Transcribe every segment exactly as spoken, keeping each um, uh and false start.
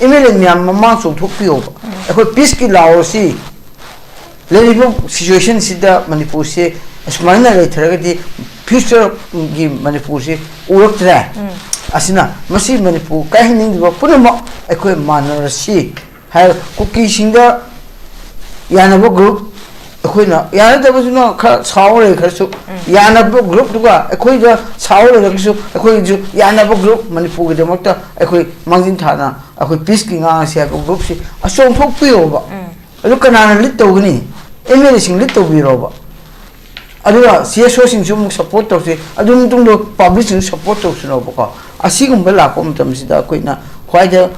M L A ꯃꯌꯥꯝ ꯃꯃꯥꯡ ꯆꯣꯡꯊꯣꯛꯄꯤꯌꯣꯕ꯫ ꯑꯩꯈꯣꯏ ꯄꯤꯁꯀꯤ ꯂꯥꯎꯔꯁꯤ꯫ ꯂꯩꯔꯤꯕ ꯁꯤꯆꯨꯋꯦꯁꯟꯁꯤꯗ ꯃꯅꯤꯄꯨꯔꯁꯦ ꯑꯁꯨꯃꯥꯏꯅ ꯂꯩꯊꯔꯒꯗꯤ ꯐ꯭ꯌꯨꯆꯔꯒꯤ ꯃꯅꯤꯄꯨꯔꯁꯤ ꯎꯔꯛꯇ꯭ꯔꯦ꯫ ꯑꯁꯤꯅ ꯃꯁꯤ ꯃꯅꯤꯄꯨꯔ ꯀꯥꯏꯍꯟꯅꯤꯡꯂꯤꯕ ꯄꯨꯝꯅꯃꯛ ꯑꯩꯈꯣꯏ ꯃꯥꯟꯅꯔꯁꯤ ꯍꯥꯏꯔꯒ ꯀꯨꯀꯤꯁꯤꯡꯗ ꯌꯥꯅꯕ ꯒ꯭ꯔꯨꯞ ꯑꯩꯈꯣꯏꯅ ꯌꯥꯅꯗꯕꯗꯨꯅ ꯈꯔ ꯁꯥꯎꯔ ꯂꯩ ꯈꯔꯁꯨ, ꯌꯥꯅꯕ ꯒ꯭ꯔꯨꯞꯇꯨꯒ ꯑꯩꯈꯣꯏꯗ ꯁꯥꯎꯔ ꯂꯩꯔꯒꯁꯨ ꯑꯩꯈꯣꯏꯁꯨ ꯌꯥꯅꯕ ꯒ꯭ꯔꯨꯞ ꯃꯅꯤꯄꯨꯔꯒꯤꯗꯃꯛꯇ ꯑꯩꯈꯣꯏ ꯃꯥꯡꯖꯤꯟ ꯊꯥꯅ ꯑꯩꯈꯣꯏ ꯄꯤꯁꯀꯤ ꯉꯥꯡꯉꯁꯤ ꯍꯥꯏꯕ ꯒ꯭ꯔꯨꯞꯁꯤ ꯑꯆꯣꯡꯊꯣꯛꯄꯤꯌꯣꯕ꯫ ꯑꯗꯨ ꯀꯅꯥꯅ ꯂꯤꯠ ꯇꯧꯒꯅꯤ? ꯑꯦꯝ ꯑꯦꯜ ꯑꯦꯁꯤꯡ ꯂꯤꯠ ꯇꯧꯕꯤꯔꯣꯕ꯫ ꯑꯗꯨꯒ ꯁꯤ ꯑꯦꯁ ꯑꯣꯁꯤꯡꯁꯨ ꯑꯃꯨꯛ ꯁꯞꯄꯣꯔꯠ ꯇꯧꯁꯤ꯫ ꯑꯗꯨ ꯃꯇꯨꯡꯗ ꯄꯥꯕ꯭ꯂꯤꯛꯁꯤꯡꯁꯨ ꯁꯞꯄꯣꯔꯠ ꯇꯧꯁꯤꯅꯣꯕꯀꯣ꯫ ꯑꯁꯤꯒꯨꯝꯕ ꯂꯥꯛꯄ ꯃꯇꯝꯁꯤꯗ ꯑꯩꯈꯣꯏꯅ ꯈ꯭ꯋꯥꯏꯗ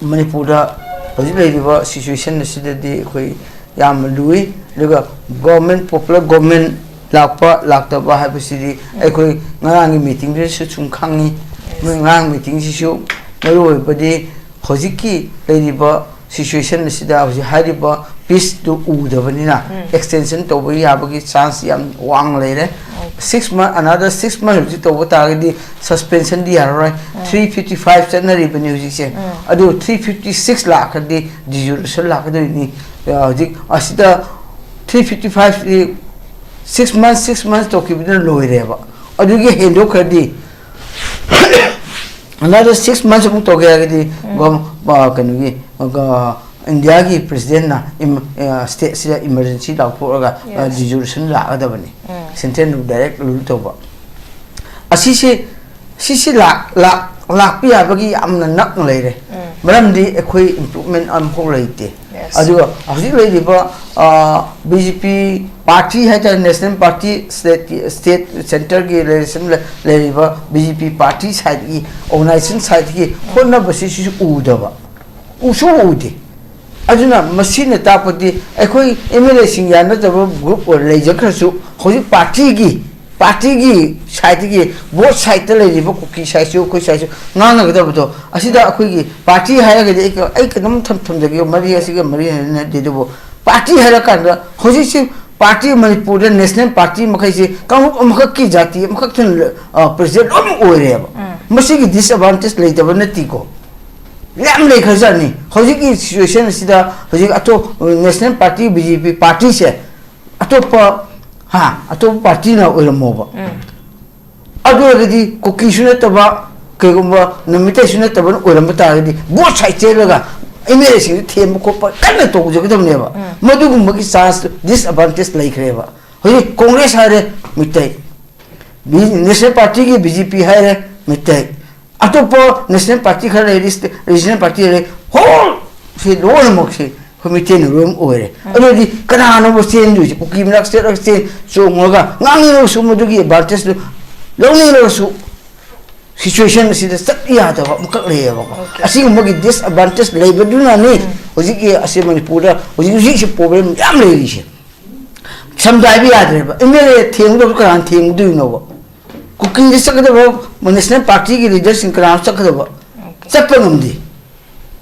ꯃꯅꯤꯄꯨꯔꯗ ꯍꯧꯖꯤꯛ ꯂꯩꯔꯤꯕ ꯁꯤꯆꯨꯋꯦꯁꯟ ꯑꯁꯤꯗꯗꯤ ꯑꯩꯈꯣꯏ ꯌꯥꯝꯅ ꯂꯨꯏ꯫ ꯑꯗꯨꯒ ꯒꯣꯔꯃꯦꯟ, ꯄꯣꯄꯨꯂꯔ ꯒꯣꯔꯃꯦꯟ ꯂꯥꯛꯄ ꯂꯥꯛꯇꯕ ꯍꯥꯏꯕꯁꯤꯗꯤ ꯑꯩꯈꯣꯏ ꯉꯔꯥꯡꯒꯤ ꯃꯤꯇꯤꯡꯗꯨꯗꯁꯨ ꯁꯨꯝ ꯈꯪꯉꯤ꯫ ꯃꯣꯏ ꯉꯔꯥꯡ ꯃꯤꯇꯤꯡꯁꯤꯁꯨ ꯃꯔꯨ ꯑꯣꯏꯕꯗꯤ ꯍꯧꯖꯤꯛꯀꯤ ꯂꯩꯔꯤꯕ ꯁꯤꯆꯨꯋꯦꯁꯟ ꯑꯁꯤꯗ ꯍꯧꯖꯤꯛ ꯍꯥꯏꯔꯤꯕ ꯄꯤꯁꯇꯨ ꯎꯗꯕꯅꯤꯅ ꯑꯦꯛꯁꯇꯦꯟꯁꯟ ꯇꯧꯕ ꯌꯥꯕꯒꯤ ꯆꯥꯟꯁ ꯌꯥꯝ ꯋꯥꯡꯅ ꯂꯩꯔꯦ꯫ Six month, another six month ꯍꯧꯖꯤꯛ ꯇꯧꯕ ꯇꯥꯔꯒꯗꯤ ꯁꯁꯄꯦꯟꯁꯟꯗꯤ ꯌꯥꯔꯔꯣꯏ꯫ Three fifty five ꯆꯠꯅꯔꯤꯕꯅꯤ ꯍꯧꯖꯤꯛꯁꯦ꯫ ꯑꯗꯨ three fifty six ꯂꯥꯛꯈ꯭ꯔꯗꯤ ꯗꯤꯖꯣꯂꯨꯁꯟ ꯂꯥꯛꯀꯗꯣꯏꯅꯤ꯫ ꯑ, ꯍꯧꯖꯤꯛ ꯑꯁꯤꯗ three fifty five six months, six months ꯇꯧꯈꯤꯕꯗꯨꯅ ꯂꯣꯏꯔꯦꯕ꯫ ꯑꯗꯨꯒꯤ ꯍꯦꯟꯗꯣꯛꯈ꯭ꯔꯗꯤ another six months ꯑꯃꯨꯛ ꯇꯧꯒꯦ ꯍꯥꯏꯔꯒꯗꯤ ꯒꯣ-, ꯑ, ꯀꯩꯅꯣꯒꯤ, ꯑ, ꯏꯟꯗꯤꯌꯥꯒꯤ ꯄ꯭ꯔꯦꯁꯤꯗꯦꯟꯅ ꯏꯝ-, ꯑ, ꯁ꯭ꯇꯦꯠꯁꯤꯗ ꯏꯃꯔꯖꯦꯟꯁꯤ ꯂꯥꯎꯊꯣꯛꯑꯒ, ꯑ, Yes. ꯗꯤꯖꯣꯂꯨꯁꯟ ꯂꯥꯛꯀꯗꯕꯅꯤ꯫ ꯁꯦꯟꯇ꯭ꯔꯦꯜꯅ ꯗꯥꯏꯔꯦꯛ ꯔꯨꯜ ꯇꯧꯕ꯫ ꯑꯁꯤꯁꯦ, ꯁꯤꯁꯤ ꯂꯥꯛ-, ꯂꯥꯛ-, ꯂꯥꯛꯄ ꯌꯥꯕꯒꯤ ꯌꯥꯝꯅ ꯅꯛꯅ ꯂꯩꯔꯦ꯫ ꯃꯔꯝꯗꯤ ꯑꯩꯈꯣꯏ ꯏꯝꯄ꯭ꯔꯨꯚꯃꯦꯟ ꯑꯃꯐꯥꯎ ꯂꯩꯇꯦ꯫ Yes. ꯑꯗꯨꯒ ꯍꯧꯖꯤꯛ ꯂꯩꯔꯤꯕ, ꯑ, ꯕꯤ ꯖꯦ ꯄꯤ ꯄꯥꯔꯇꯤ ꯍꯥꯏꯇꯥꯔꯦ, ꯅꯦꯁꯅꯦꯜ ꯄꯥꯔꯇꯤ, ꯁ꯭ꯇꯦꯠꯀꯤ, ꯁ꯭ꯇꯦꯠ ꯁꯦꯟꯇꯔꯒꯤ ꯂꯩꯔꯤꯁꯤꯅ ꯂꯩꯔꯤꯕ ꯕꯤ ꯖꯦ ꯄꯤ ꯄꯥꯔꯇꯤ ꯁꯥꯏꯠꯀꯤ, ꯑꯣꯔꯒꯅꯥꯏꯖꯦꯁꯟ ꯁꯥꯏꯠꯀꯤ ꯍꯣꯠꯅꯕꯁꯤ ꯁꯤꯁꯨ ꯎꯗꯕ, ꯎꯁꯨ ꯎꯗꯦ꯫ ꯑꯗꯨꯅ ꯃꯁꯤꯅ ꯇꯥꯛꯄꯗꯤ ꯑꯩꯈꯣꯏ ꯑꯦꯝ ꯑꯦꯜ ꯑꯦꯁꯤꯡ ꯌꯥꯅꯗꯕ ꯒ꯭ꯔꯨꯞ ꯑꯣꯏꯅ ꯂꯩꯖꯈ꯭ꯔꯁꯨ ꯍꯧꯖꯤꯛ ꯄꯥꯔꯇꯤꯒꯤ, ꯄꯥꯔꯇꯤꯒꯤ ꯁꯥꯏꯠꯇꯒꯤ, ꯕꯣꯠ ꯁꯥꯏꯠꯇ ꯂꯩꯔꯤꯕ ꯀꯨꯀꯤ ꯁꯥꯏꯠꯁꯨ ꯑꯩꯈꯣꯏ ꯁꯥꯏꯠꯁꯨ ꯉꯥꯡꯅꯒꯗꯕꯗꯣ꯫ ꯑꯁꯤꯗ ꯑꯩꯈꯣꯏꯒꯤ ꯄꯥꯔꯇꯤ ꯍꯥꯏꯔꯒꯗꯤ ꯑꯩ, ꯑꯩ ꯀꯩꯅꯣꯝ ꯊꯝ-, ꯊꯝꯖꯒꯦ, ꯃꯔꯤ ꯑꯁꯤꯒ ꯃꯔꯤ ꯂꯩꯅꯗꯦ, ꯑꯗꯨꯕꯨ ꯄꯥꯔꯇꯤ ꯍꯥꯏꯔꯀꯥꯟꯗ ꯍꯧꯖꯤꯛꯁꯤ ꯄꯥꯔꯇꯤ ꯃꯅꯤꯄꯨꯔꯗ ꯅꯦꯁꯅꯦꯜ ꯄꯥꯔꯇꯤ ꯃꯈꯩꯁꯤ ꯀꯥꯡꯂꯨꯞ ꯑꯃꯈꯛꯀꯤ ꯖꯥꯇꯤ ꯑꯃꯈꯛꯇꯅ, ꯑ, ꯄ꯭ꯔꯦꯁꯤꯗꯦꯟ ꯂꯣꯏꯅꯃꯛ ꯑꯣꯏꯔꯦꯕ꯫ ꯃꯁꯤꯒꯤ ꯗꯤꯁꯑꯦꯗꯚꯥꯟꯇꯦꯖ ꯂꯩꯇꯕ ꯅꯠꯇꯦꯀꯣ꯫ ꯌꯥꯝ ꯂꯩꯈ꯭ꯔꯖꯥꯠꯅꯤ꯫ ꯍꯧꯖꯤꯛꯀꯤ ꯁꯤꯆꯨꯋꯦꯁꯟ ꯑꯁꯤꯗ ꯍꯧꯖꯤꯛ ꯑꯇꯣꯞ ꯅꯦꯁꯅꯦꯜ ꯄꯥꯔꯇꯤ, ꯕꯤ ꯖꯦ ꯄꯤ ꯄꯥꯔꯇꯤꯁꯦ ꯑꯇꯣꯞꯄ, ꯍꯥ, ꯑꯇꯣꯞꯄ ꯄꯥꯔꯇꯤꯅ ꯑꯣꯏꯔꯝꯃꯣꯕ꯫ ꯑꯗꯨ ꯑꯣꯏꯔꯒꯗꯤ ꯀꯨꯀꯤꯁꯨ ꯅꯠꯇꯕ, ꯀꯩꯒꯨꯝꯕ ꯅꯨꯃꯤꯠꯇꯩꯁꯨ ꯅꯠꯇꯕꯅ ꯑꯣꯏꯔꯝꯕ ꯇꯥꯔꯒꯗꯤ, ꯕꯣꯠ ꯁꯥꯏꯠ ꯆꯦꯜꯂꯒ ꯑꯦꯝ ꯑꯦꯜ ꯑꯦꯁꯤꯡꯗ ꯊꯦꯝꯕ ꯈꯣꯠꯄ ꯀꯟꯅ ꯇꯧꯖꯒꯗꯕꯅꯦꯕ꯫ ꯃꯗꯨꯒꯨꯝꯕꯒꯤ ꯆꯥꯟꯁꯇꯨ, ꯗꯤꯁꯑꯦꯗꯚꯥꯟꯇꯦꯖ ꯂꯩꯈ꯭ꯔꯦꯕ꯫ ꯍꯧꯖꯤꯛ ꯀꯣꯡꯒ꯭ꯔꯦꯁ ꯍꯥꯏꯔꯦ, ꯃꯤꯇꯩ꯫ ꯕꯤ-, ꯅꯦꯁꯅꯦꯜ ꯄꯥꯔꯇꯤꯒꯤ ꯕꯤ ꯖꯦ ꯄꯤ ꯍꯥꯏꯔꯦ, ꯃꯤꯇꯩ꯫ ꯑꯇꯣꯞꯄ ꯅꯦꯁꯅꯦꯜ ꯄꯥꯔꯇꯤ ꯈꯔ ꯂꯩꯔꯤ, ꯁ꯭ꯇꯦ-, ꯔꯤꯖꯅꯦꯜ ꯄꯥꯔꯇꯤ ꯂꯩꯔꯤ, ꯍꯣꯜ ꯁꯤ ꯂꯣꯏꯅꯃꯛꯁꯤ ꯑꯩꯈꯣꯏ ꯃꯩꯇꯩꯅ ꯂꯣꯏꯅ ꯑꯣꯏꯔꯦ꯫ ꯑꯗꯨꯗꯤ ꯀꯅꯥꯅꯣꯕ ꯆꯦꯟꯗꯣꯏꯁꯦ? ꯀꯨꯀꯤ ꯃꯅꯥꯛ ꯆꯠꯂꯒ ꯆꯦꯟ ꯆꯣꯡꯉꯒ ꯉꯥꯡꯅꯤꯡꯉꯒꯁꯨ ꯃꯗꯨꯒꯤ ꯑꯦꯗꯚꯥꯟꯇꯦꯖꯇꯨ ꯂꯧꯅꯤꯡꯂꯒꯁꯨ ꯁꯤꯆꯨꯋꯦꯁꯟ ꯑꯁꯤꯗ ꯆꯠ ꯌꯥꯗꯕ ꯑꯃꯈꯛ ꯂꯩꯌꯦꯕꯀꯣ꯫ ꯑꯣꯀꯦ꯫ ꯑꯁꯤꯒꯨꯝꯕꯒꯤ ꯗꯤꯁꯑꯦꯗꯚꯥꯟꯇꯦꯖ ꯂꯩꯕꯗꯨꯅꯅꯤ ꯍꯧꯖꯤꯛꯀꯤ ꯑꯁꯤ ꯃꯅꯤꯄꯨꯔꯗ ꯍꯧꯖꯤꯛ ꯍꯧꯖꯤꯛꯁꯤ ꯄ꯭ꯔꯣꯕ꯭ꯂꯦꯝ ꯌꯥꯝ ꯂꯩꯔꯤꯁꯦ꯫ ꯁꯝꯗ ꯍꯥꯏꯕ ꯌꯥꯗ꯭ꯔꯦꯕ꯫ ꯑꯦꯝ ꯑꯦꯜ ꯑꯦ ꯊꯦꯡꯒꯗꯕꯁꯨ ꯀꯅꯥꯅ ꯊꯦꯡꯒꯗꯣꯏꯅꯣꯕ? ꯀꯨꯀꯤꯗ ꯆꯠꯀꯗꯕ ꯅꯦꯁꯅꯦꯜ ꯄꯥꯔꯇꯤꯒꯤ ꯂꯤꯗꯔꯁꯤꯡ ꯀꯅꯥ ꯆꯠꯀꯗꯕ? ꯑꯣꯀꯦ꯫ ꯆꯠꯄ ꯉꯝꯗꯦ꯫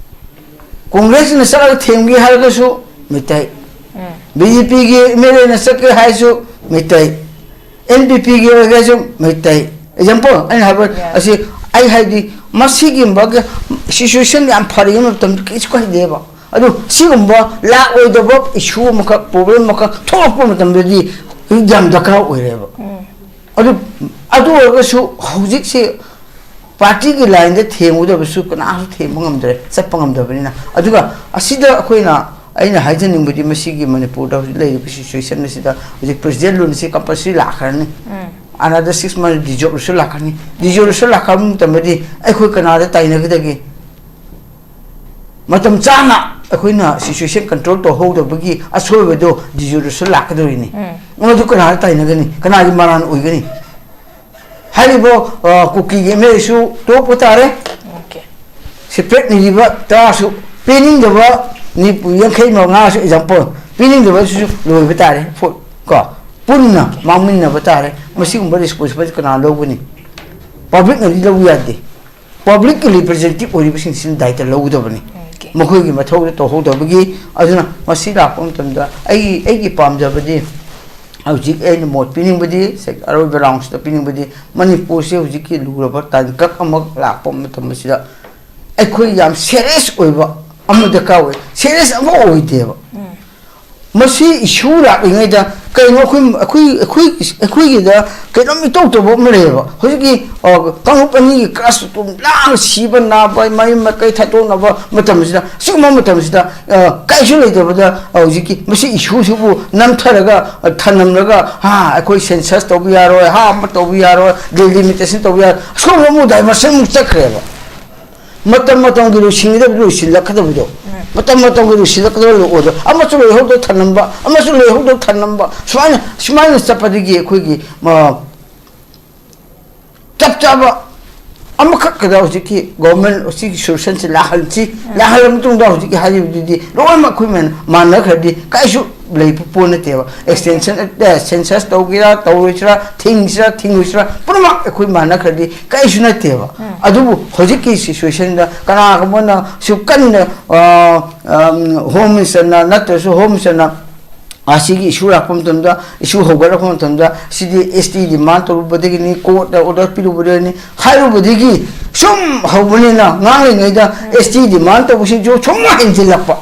ꯀꯣꯡꯒ꯭ꯔꯦꯁꯅ ꯆꯠꯂꯒ ꯊꯦꯡꯒꯦ ꯍꯥꯏꯔꯒꯁꯨ ꯃꯩꯇꯩ, ꯎꯝ꯫ ꯕꯤ ꯖꯦ ꯄꯤꯒꯤ ꯑꯦꯝ ꯑꯦꯜ ꯑꯦꯅ ꯆꯠꯀꯦ ꯍꯥꯏꯔꯁꯨ ꯃꯩꯇꯩ, ꯑꯦꯟ ꯄꯤ ꯄꯤꯒꯤ ꯑꯣꯏꯒꯦꯁꯨ ꯃꯩꯇꯩ꯫ ꯑꯦꯛꯖꯥꯝꯄꯜ ꯑꯩꯅ ꯍꯥꯏꯕ ꯌꯥꯏ꯫ ꯑꯁꯤ, ꯑꯩ ꯍꯥꯏꯗꯤ ꯃꯁꯤꯒꯨꯝꯕꯒꯤ ꯁꯤꯆꯨꯋꯦꯁꯟ ꯌꯥꯝ ꯐꯔꯤꯉꯩ ꯃꯇꯝꯗ ꯀꯩꯁꯨ ꯀꯥꯏꯗꯦꯕ꯫ ꯑꯗꯨ ꯁꯤꯒꯨꯝꯕ ꯂꯥꯛꯑꯣꯏꯗꯕ ꯏꯁꯨ ꯑꯃꯈꯛ, ꯄ꯭ꯔꯣꯕ꯭ꯂꯦꯝ ꯑꯃꯈꯛ ꯊꯣꯛꯂꯛꯄ ꯃꯇꯝꯗꯗꯤ ꯌꯥꯝ ꯗꯔꯀꯥꯔ ꯑꯣꯏꯔꯦꯕ꯫ ꯎꯝ꯫ ꯑꯗꯨ, ꯑꯗꯨ ꯑꯣꯏꯔꯒꯁꯨ ꯍꯧꯖꯤꯛꯁꯦ ꯄꯥꯔꯇꯤꯒꯤ ꯂꯥꯏꯟꯗ ꯊꯦꯡꯒꯗꯕꯁꯨ ꯀꯅꯥꯁꯨ ꯊꯦꯡꯕ ꯉꯝꯗ꯭ꯔꯦ, ꯆꯠꯄ ꯉꯝꯗꯕꯅꯤꯅ꯫ ꯑꯗꯨꯒ ꯑꯁꯤꯗ ꯑꯩꯈꯣꯏꯅ, ꯑꯩꯅ ꯍꯥꯏꯖꯅꯤꯡꯕꯗꯤ ꯃꯁꯤꯒꯤ ꯃꯅꯤꯄꯨꯔꯗ ꯍꯧꯖꯤꯛ ꯂꯩꯔꯤꯕ ꯁꯤꯆꯨꯋꯦꯁꯟ ꯑꯁꯤꯗ ꯍꯧꯖꯤꯛ ꯄ꯭ꯔꯦꯁꯤꯗꯦꯟ ꯔꯨꯜꯁꯤ ꯀꯝꯄꯜꯁꯔꯤ ꯂꯥꯛꯈ꯭ꯔꯅꯤ꯫ ꯎꯝ꯫ Another six months dissolve ꯁꯨ ꯂꯥꯛꯈ꯭ꯔꯅꯤ꯫ Dissolve ꯁꯨ ꯂꯥꯛꯈ꯭ꯔꯕ ꯃꯇꯝꯗꯗꯤ ꯑꯩꯈꯣꯏ ꯀꯅꯥꯗ ꯇꯥꯏꯅꯒꯗꯒꯦ? ꯃꯇꯝ ꯆꯥꯅ ꯑꯩꯈꯣꯏꯅ ꯁꯤꯆꯨꯋꯦꯁꯟ ꯀꯟꯇ꯭ꯔꯣꯜ ꯇꯧꯍꯧꯗꯕꯒꯤ ꯑꯁꯣꯏꯕꯗꯣ dissolve ꯁꯨ ꯂꯥꯛꯀꯗꯧꯔꯤꯅꯤ꯫ ꯎꯝ꯫ ꯃꯗꯨ ꯀꯅꯥꯗ ꯇꯥꯏꯅꯒꯅꯤ? ꯀꯅꯥꯒꯤ ꯃꯔꯥꯟ ꯑꯣꯏꯒꯅꯤ? ꯍꯥꯏꯔꯤꯕ, ꯑ, ꯀꯨꯀꯤꯒꯤ ꯑꯦꯝ ꯑꯦꯜ ꯑꯦꯁꯨ ꯇꯣꯛꯄ ꯇꯥꯔꯦ꯫ ꯑꯣꯀꯦ꯫ ꯁꯦꯄꯔꯦꯠ ꯅꯤꯔꯤꯕ ꯇꯔꯥꯁꯨ ꯄꯤꯅꯤꯡꯗꯕ, ꯅꯤꯐꯨ, ꯌꯥꯡꯈꯩ ꯃꯉꯥꯁꯨ ꯑꯦꯛꯖꯥꯝꯄꯜ ꯄꯤꯅꯤꯡꯗꯕꯁꯤꯁꯨ ꯂꯣꯏꯕ ꯇꯥꯔꯦ꯫ ꯐꯣ-, ꯀꯣ, ꯄꯨꯟꯅ ꯃꯥꯡꯃꯤꯟꯅꯕ ꯇꯥꯔꯦ꯫ ꯃꯁꯤꯒꯨꯝꯕ ꯔꯦꯁꯄꯣꯟꯁꯤꯕꯤꯂꯤꯇꯤ ꯀꯅꯥ ꯂꯧꯒꯅꯤ? ꯄꯕ꯭ꯂꯤꯛꯅꯗꯤ ꯂꯧꯕ ꯌꯥꯗꯦ꯫ ꯄꯕ꯭ꯂꯤꯛꯀꯤ ꯔꯤꯄ꯭ꯔꯖꯦꯟꯇꯦꯇꯤꯚ ꯑꯣꯏꯔꯤꯕꯁꯤꯡꯁꯤꯅ ꯗꯥꯏꯇ ꯂꯧꯒꯗꯕꯅꯤ꯫ ꯑꯣꯀꯦ꯫ ꯃꯈꯣꯏꯒꯤ ꯃꯊꯧꯗ ꯇꯧꯍꯧꯗꯕꯒꯤ꯫ ꯑꯗꯨꯅ ꯃꯁꯤ ꯂꯥꯛꯄ ꯃꯇꯝꯗ ꯑꯩ, ꯑꯩꯒꯤ ꯄꯥꯝꯖꯕꯗꯤ, ꯍꯧꯖꯤꯛ ꯑꯩꯅ ꯃꯣꯠ ꯄꯤꯅꯤꯡꯕꯗꯤ, ꯁꯦ-, ꯑꯔꯣꯏꯕ ꯔꯥꯎꯟꯁꯤꯗ ꯄꯤꯅꯤꯡꯕꯗꯤ, ꯃꯅꯤꯄꯨꯔꯁꯤ ꯍꯧꯖꯤꯛꯀꯤ ꯂꯨꯔꯕ ꯇꯥꯡꯀꯛ ꯑꯃ ꯂꯥꯛꯄ ꯃꯇꯝ ꯑꯁꯤꯗ ꯑꯩꯈꯣꯏ ꯌꯥꯝ ꯁꯦꯔꯤꯌꯁ ꯑꯣꯏꯕ ꯑꯃ ꯗꯔꯀꯥꯔ ꯑꯣꯏ꯫ ꯁꯦꯔꯤꯌꯁ ꯑꯃ ꯑꯣꯏꯗꯦꯕ꯫ ꯃꯁꯤ ꯏꯁꯨ ꯂꯥꯛꯂꯤꯉꯩꯗ ꯀꯩꯅꯣ ꯑꯩꯈꯣꯏ ꯑꯩꯈꯣꯏ ꯑꯩꯈꯣꯏ ꯑꯩꯈꯣꯏꯒꯤꯗ ꯀꯩꯅꯣꯝ ꯏꯇꯧ ꯇꯧꯕ ꯑꯃ ꯂꯩꯌꯦꯕ꯫ ꯍꯧꯖꯤꯛꯀꯤ ꯑ, ꯀꯥꯡꯂꯨꯞ ꯑꯅꯤꯒꯤ ꯀ꯭ꯔꯥꯁ ꯇꯨꯝ ꯂꯥꯡ ꯁꯤꯕ ꯅꯥꯕ ꯃꯌꯨꯝ ꯃꯀꯩ ꯊꯥꯗꯣꯛꯅꯕ ꯃꯇꯝꯁꯤꯗ, ꯁꯤꯒꯨꯝꯕ ꯃꯇꯝꯁꯤꯗ ꯑ, ꯀꯩꯁꯨ ꯂꯩꯇꯕꯗ ꯍꯧꯖꯤꯛꯀꯤ ꯃꯁꯤ ꯏꯁꯨꯁꯤꯕꯨ ꯅꯝꯊꯔꯒ ꯑ, ꯊꯅꯝꯂꯒ ꯍꯥ ꯑꯩꯈꯣꯏ ꯁꯦꯟꯁꯁ ꯇꯧꯕ ꯌꯥꯔꯣꯏ, ꯍꯥ ꯑꯃ ꯇꯧꯕ ꯌꯥꯔꯣꯏ, ꯗꯤꯂꯤꯃꯤꯇꯦꯁꯟ ꯇꯧꯕ ꯌꯥꯔꯣꯏ, ꯑꯁꯣꯝꯗ ꯑꯃꯨꯛ ꯗꯥꯏꯚꯔꯁꯟ ꯑꯃꯨꯛ ꯆꯠꯈ꯭ꯔꯦꯕ꯫ ꯃꯇꯝ ꯃꯇꯝꯒꯤ ꯂꯣꯏꯁꯤꯟꯒꯗꯕ ꯂꯣꯏꯁꯤꯜꯂꯛꯀꯗꯕꯗꯣ, ꯃꯇꯝ ꯃꯇꯝꯒꯤ ꯂꯣꯏꯁꯤꯜꯂꯛꯀꯗꯕ ꯂꯣꯏꯗꯣ, ꯑꯃꯁꯨ ꯂꯣꯏꯍꯧꯗ ꯊꯅꯝꯕ, ꯑꯃꯁꯨ ꯂꯣꯏꯍꯧꯗ ꯊꯅꯝꯕ, ꯁꯨꯃꯥꯏꯅ ꯁꯨꯃꯥꯏꯅ ꯆꯠꯄꯗꯒꯤ ꯑꯩꯈꯣꯏꯒꯤ ꯃ, ꯆꯞ ꯆꯥꯕ ꯑꯃꯈꯛꯀꯗ ꯍꯧꯖꯤꯛꯀꯤ ꯒꯣꯔꯃꯦꯟ ꯁꯤꯒꯤ ꯁꯣꯂꯨꯁꯟꯁꯤ ꯂꯥꯛꯍꯟꯁꯤ꯫ ꯂꯥꯛꯍꯜꯂ ꯃꯇꯨꯡꯗ ꯍꯧꯖꯤꯛꯀꯤ ꯍꯥꯏꯔꯤꯕꯗꯨꯗꯤ ꯂꯣꯏꯅꯃꯛ ꯑꯩꯈꯣꯏ ꯃꯌꯥꯝ ꯃꯥꯟꯅꯈ꯭ꯔꯗꯤ ꯀꯩꯁꯨ ꯂꯩꯕ ꯄꯣꯠ ꯅꯠꯇꯦꯕ꯫ ꯑꯦꯛꯁꯇꯦꯟꯁꯟ, ꯁꯦꯟꯁꯁ ꯇꯧꯒꯦꯔꯥ ꯇꯧꯔꯣꯏꯁꯤꯔꯥ, ꯊꯤꯡꯁꯤꯔꯥ ꯊꯤꯡꯉꯣꯏꯁꯤꯔꯥ, ꯄꯨꯝꯅꯃꯛ ꯑꯩꯈꯣꯏ ꯃꯥꯟꯅꯈ꯭ꯔꯗꯤ ꯀꯩꯁꯨ ꯅꯠꯇꯦꯕ꯫ ꯑꯗꯨꯕꯨ ꯍꯧꯖꯤꯛꯀꯤ ꯁꯤꯆꯨꯋꯦꯁꯟꯗ ꯀꯅꯥꯒꯨꯝꯕꯅ ꯁꯨ ꯀꯟꯅ ꯍꯣꯝ ꯃꯤꯅꯤꯁꯇꯔꯅ ꯅꯠꯇ꯭ꯔꯁꯨ ꯍꯣꯝ ꯃꯤꯅꯤꯁꯇꯔꯅ ꯑꯁꯤꯒꯤ ꯏꯁꯨ ꯂꯥꯛꯄ ꯃꯇꯝꯗ, ꯏꯁꯨ ꯍꯧꯒꯠꯂꯛꯄ ꯃꯇꯝꯗ, ꯁꯤꯗꯤ ꯑꯦꯁ ꯇꯤ ꯗꯤꯃꯥꯟ ꯇꯧꯔꯨꯕꯗꯒꯤꯅꯤ, ꯀꯣꯔꯠꯇ ꯑꯣꯔꯗꯔ ꯄꯤꯔꯨꯕꯗꯒꯤꯅꯤ ꯍꯥꯏꯔꯨꯕꯗꯒꯤ ꯁꯨꯝ ꯍꯧꯕꯅꯤꯅ, ꯉꯥꯡꯂꯤꯉꯩꯗ ꯑꯦꯁ ꯇꯤ ꯗꯤꯃꯥꯟ ꯇꯧꯕꯁꯤꯡꯁꯨ ꯁꯨꯝ ꯍꯦꯟꯖꯤꯜꯂꯛꯄ,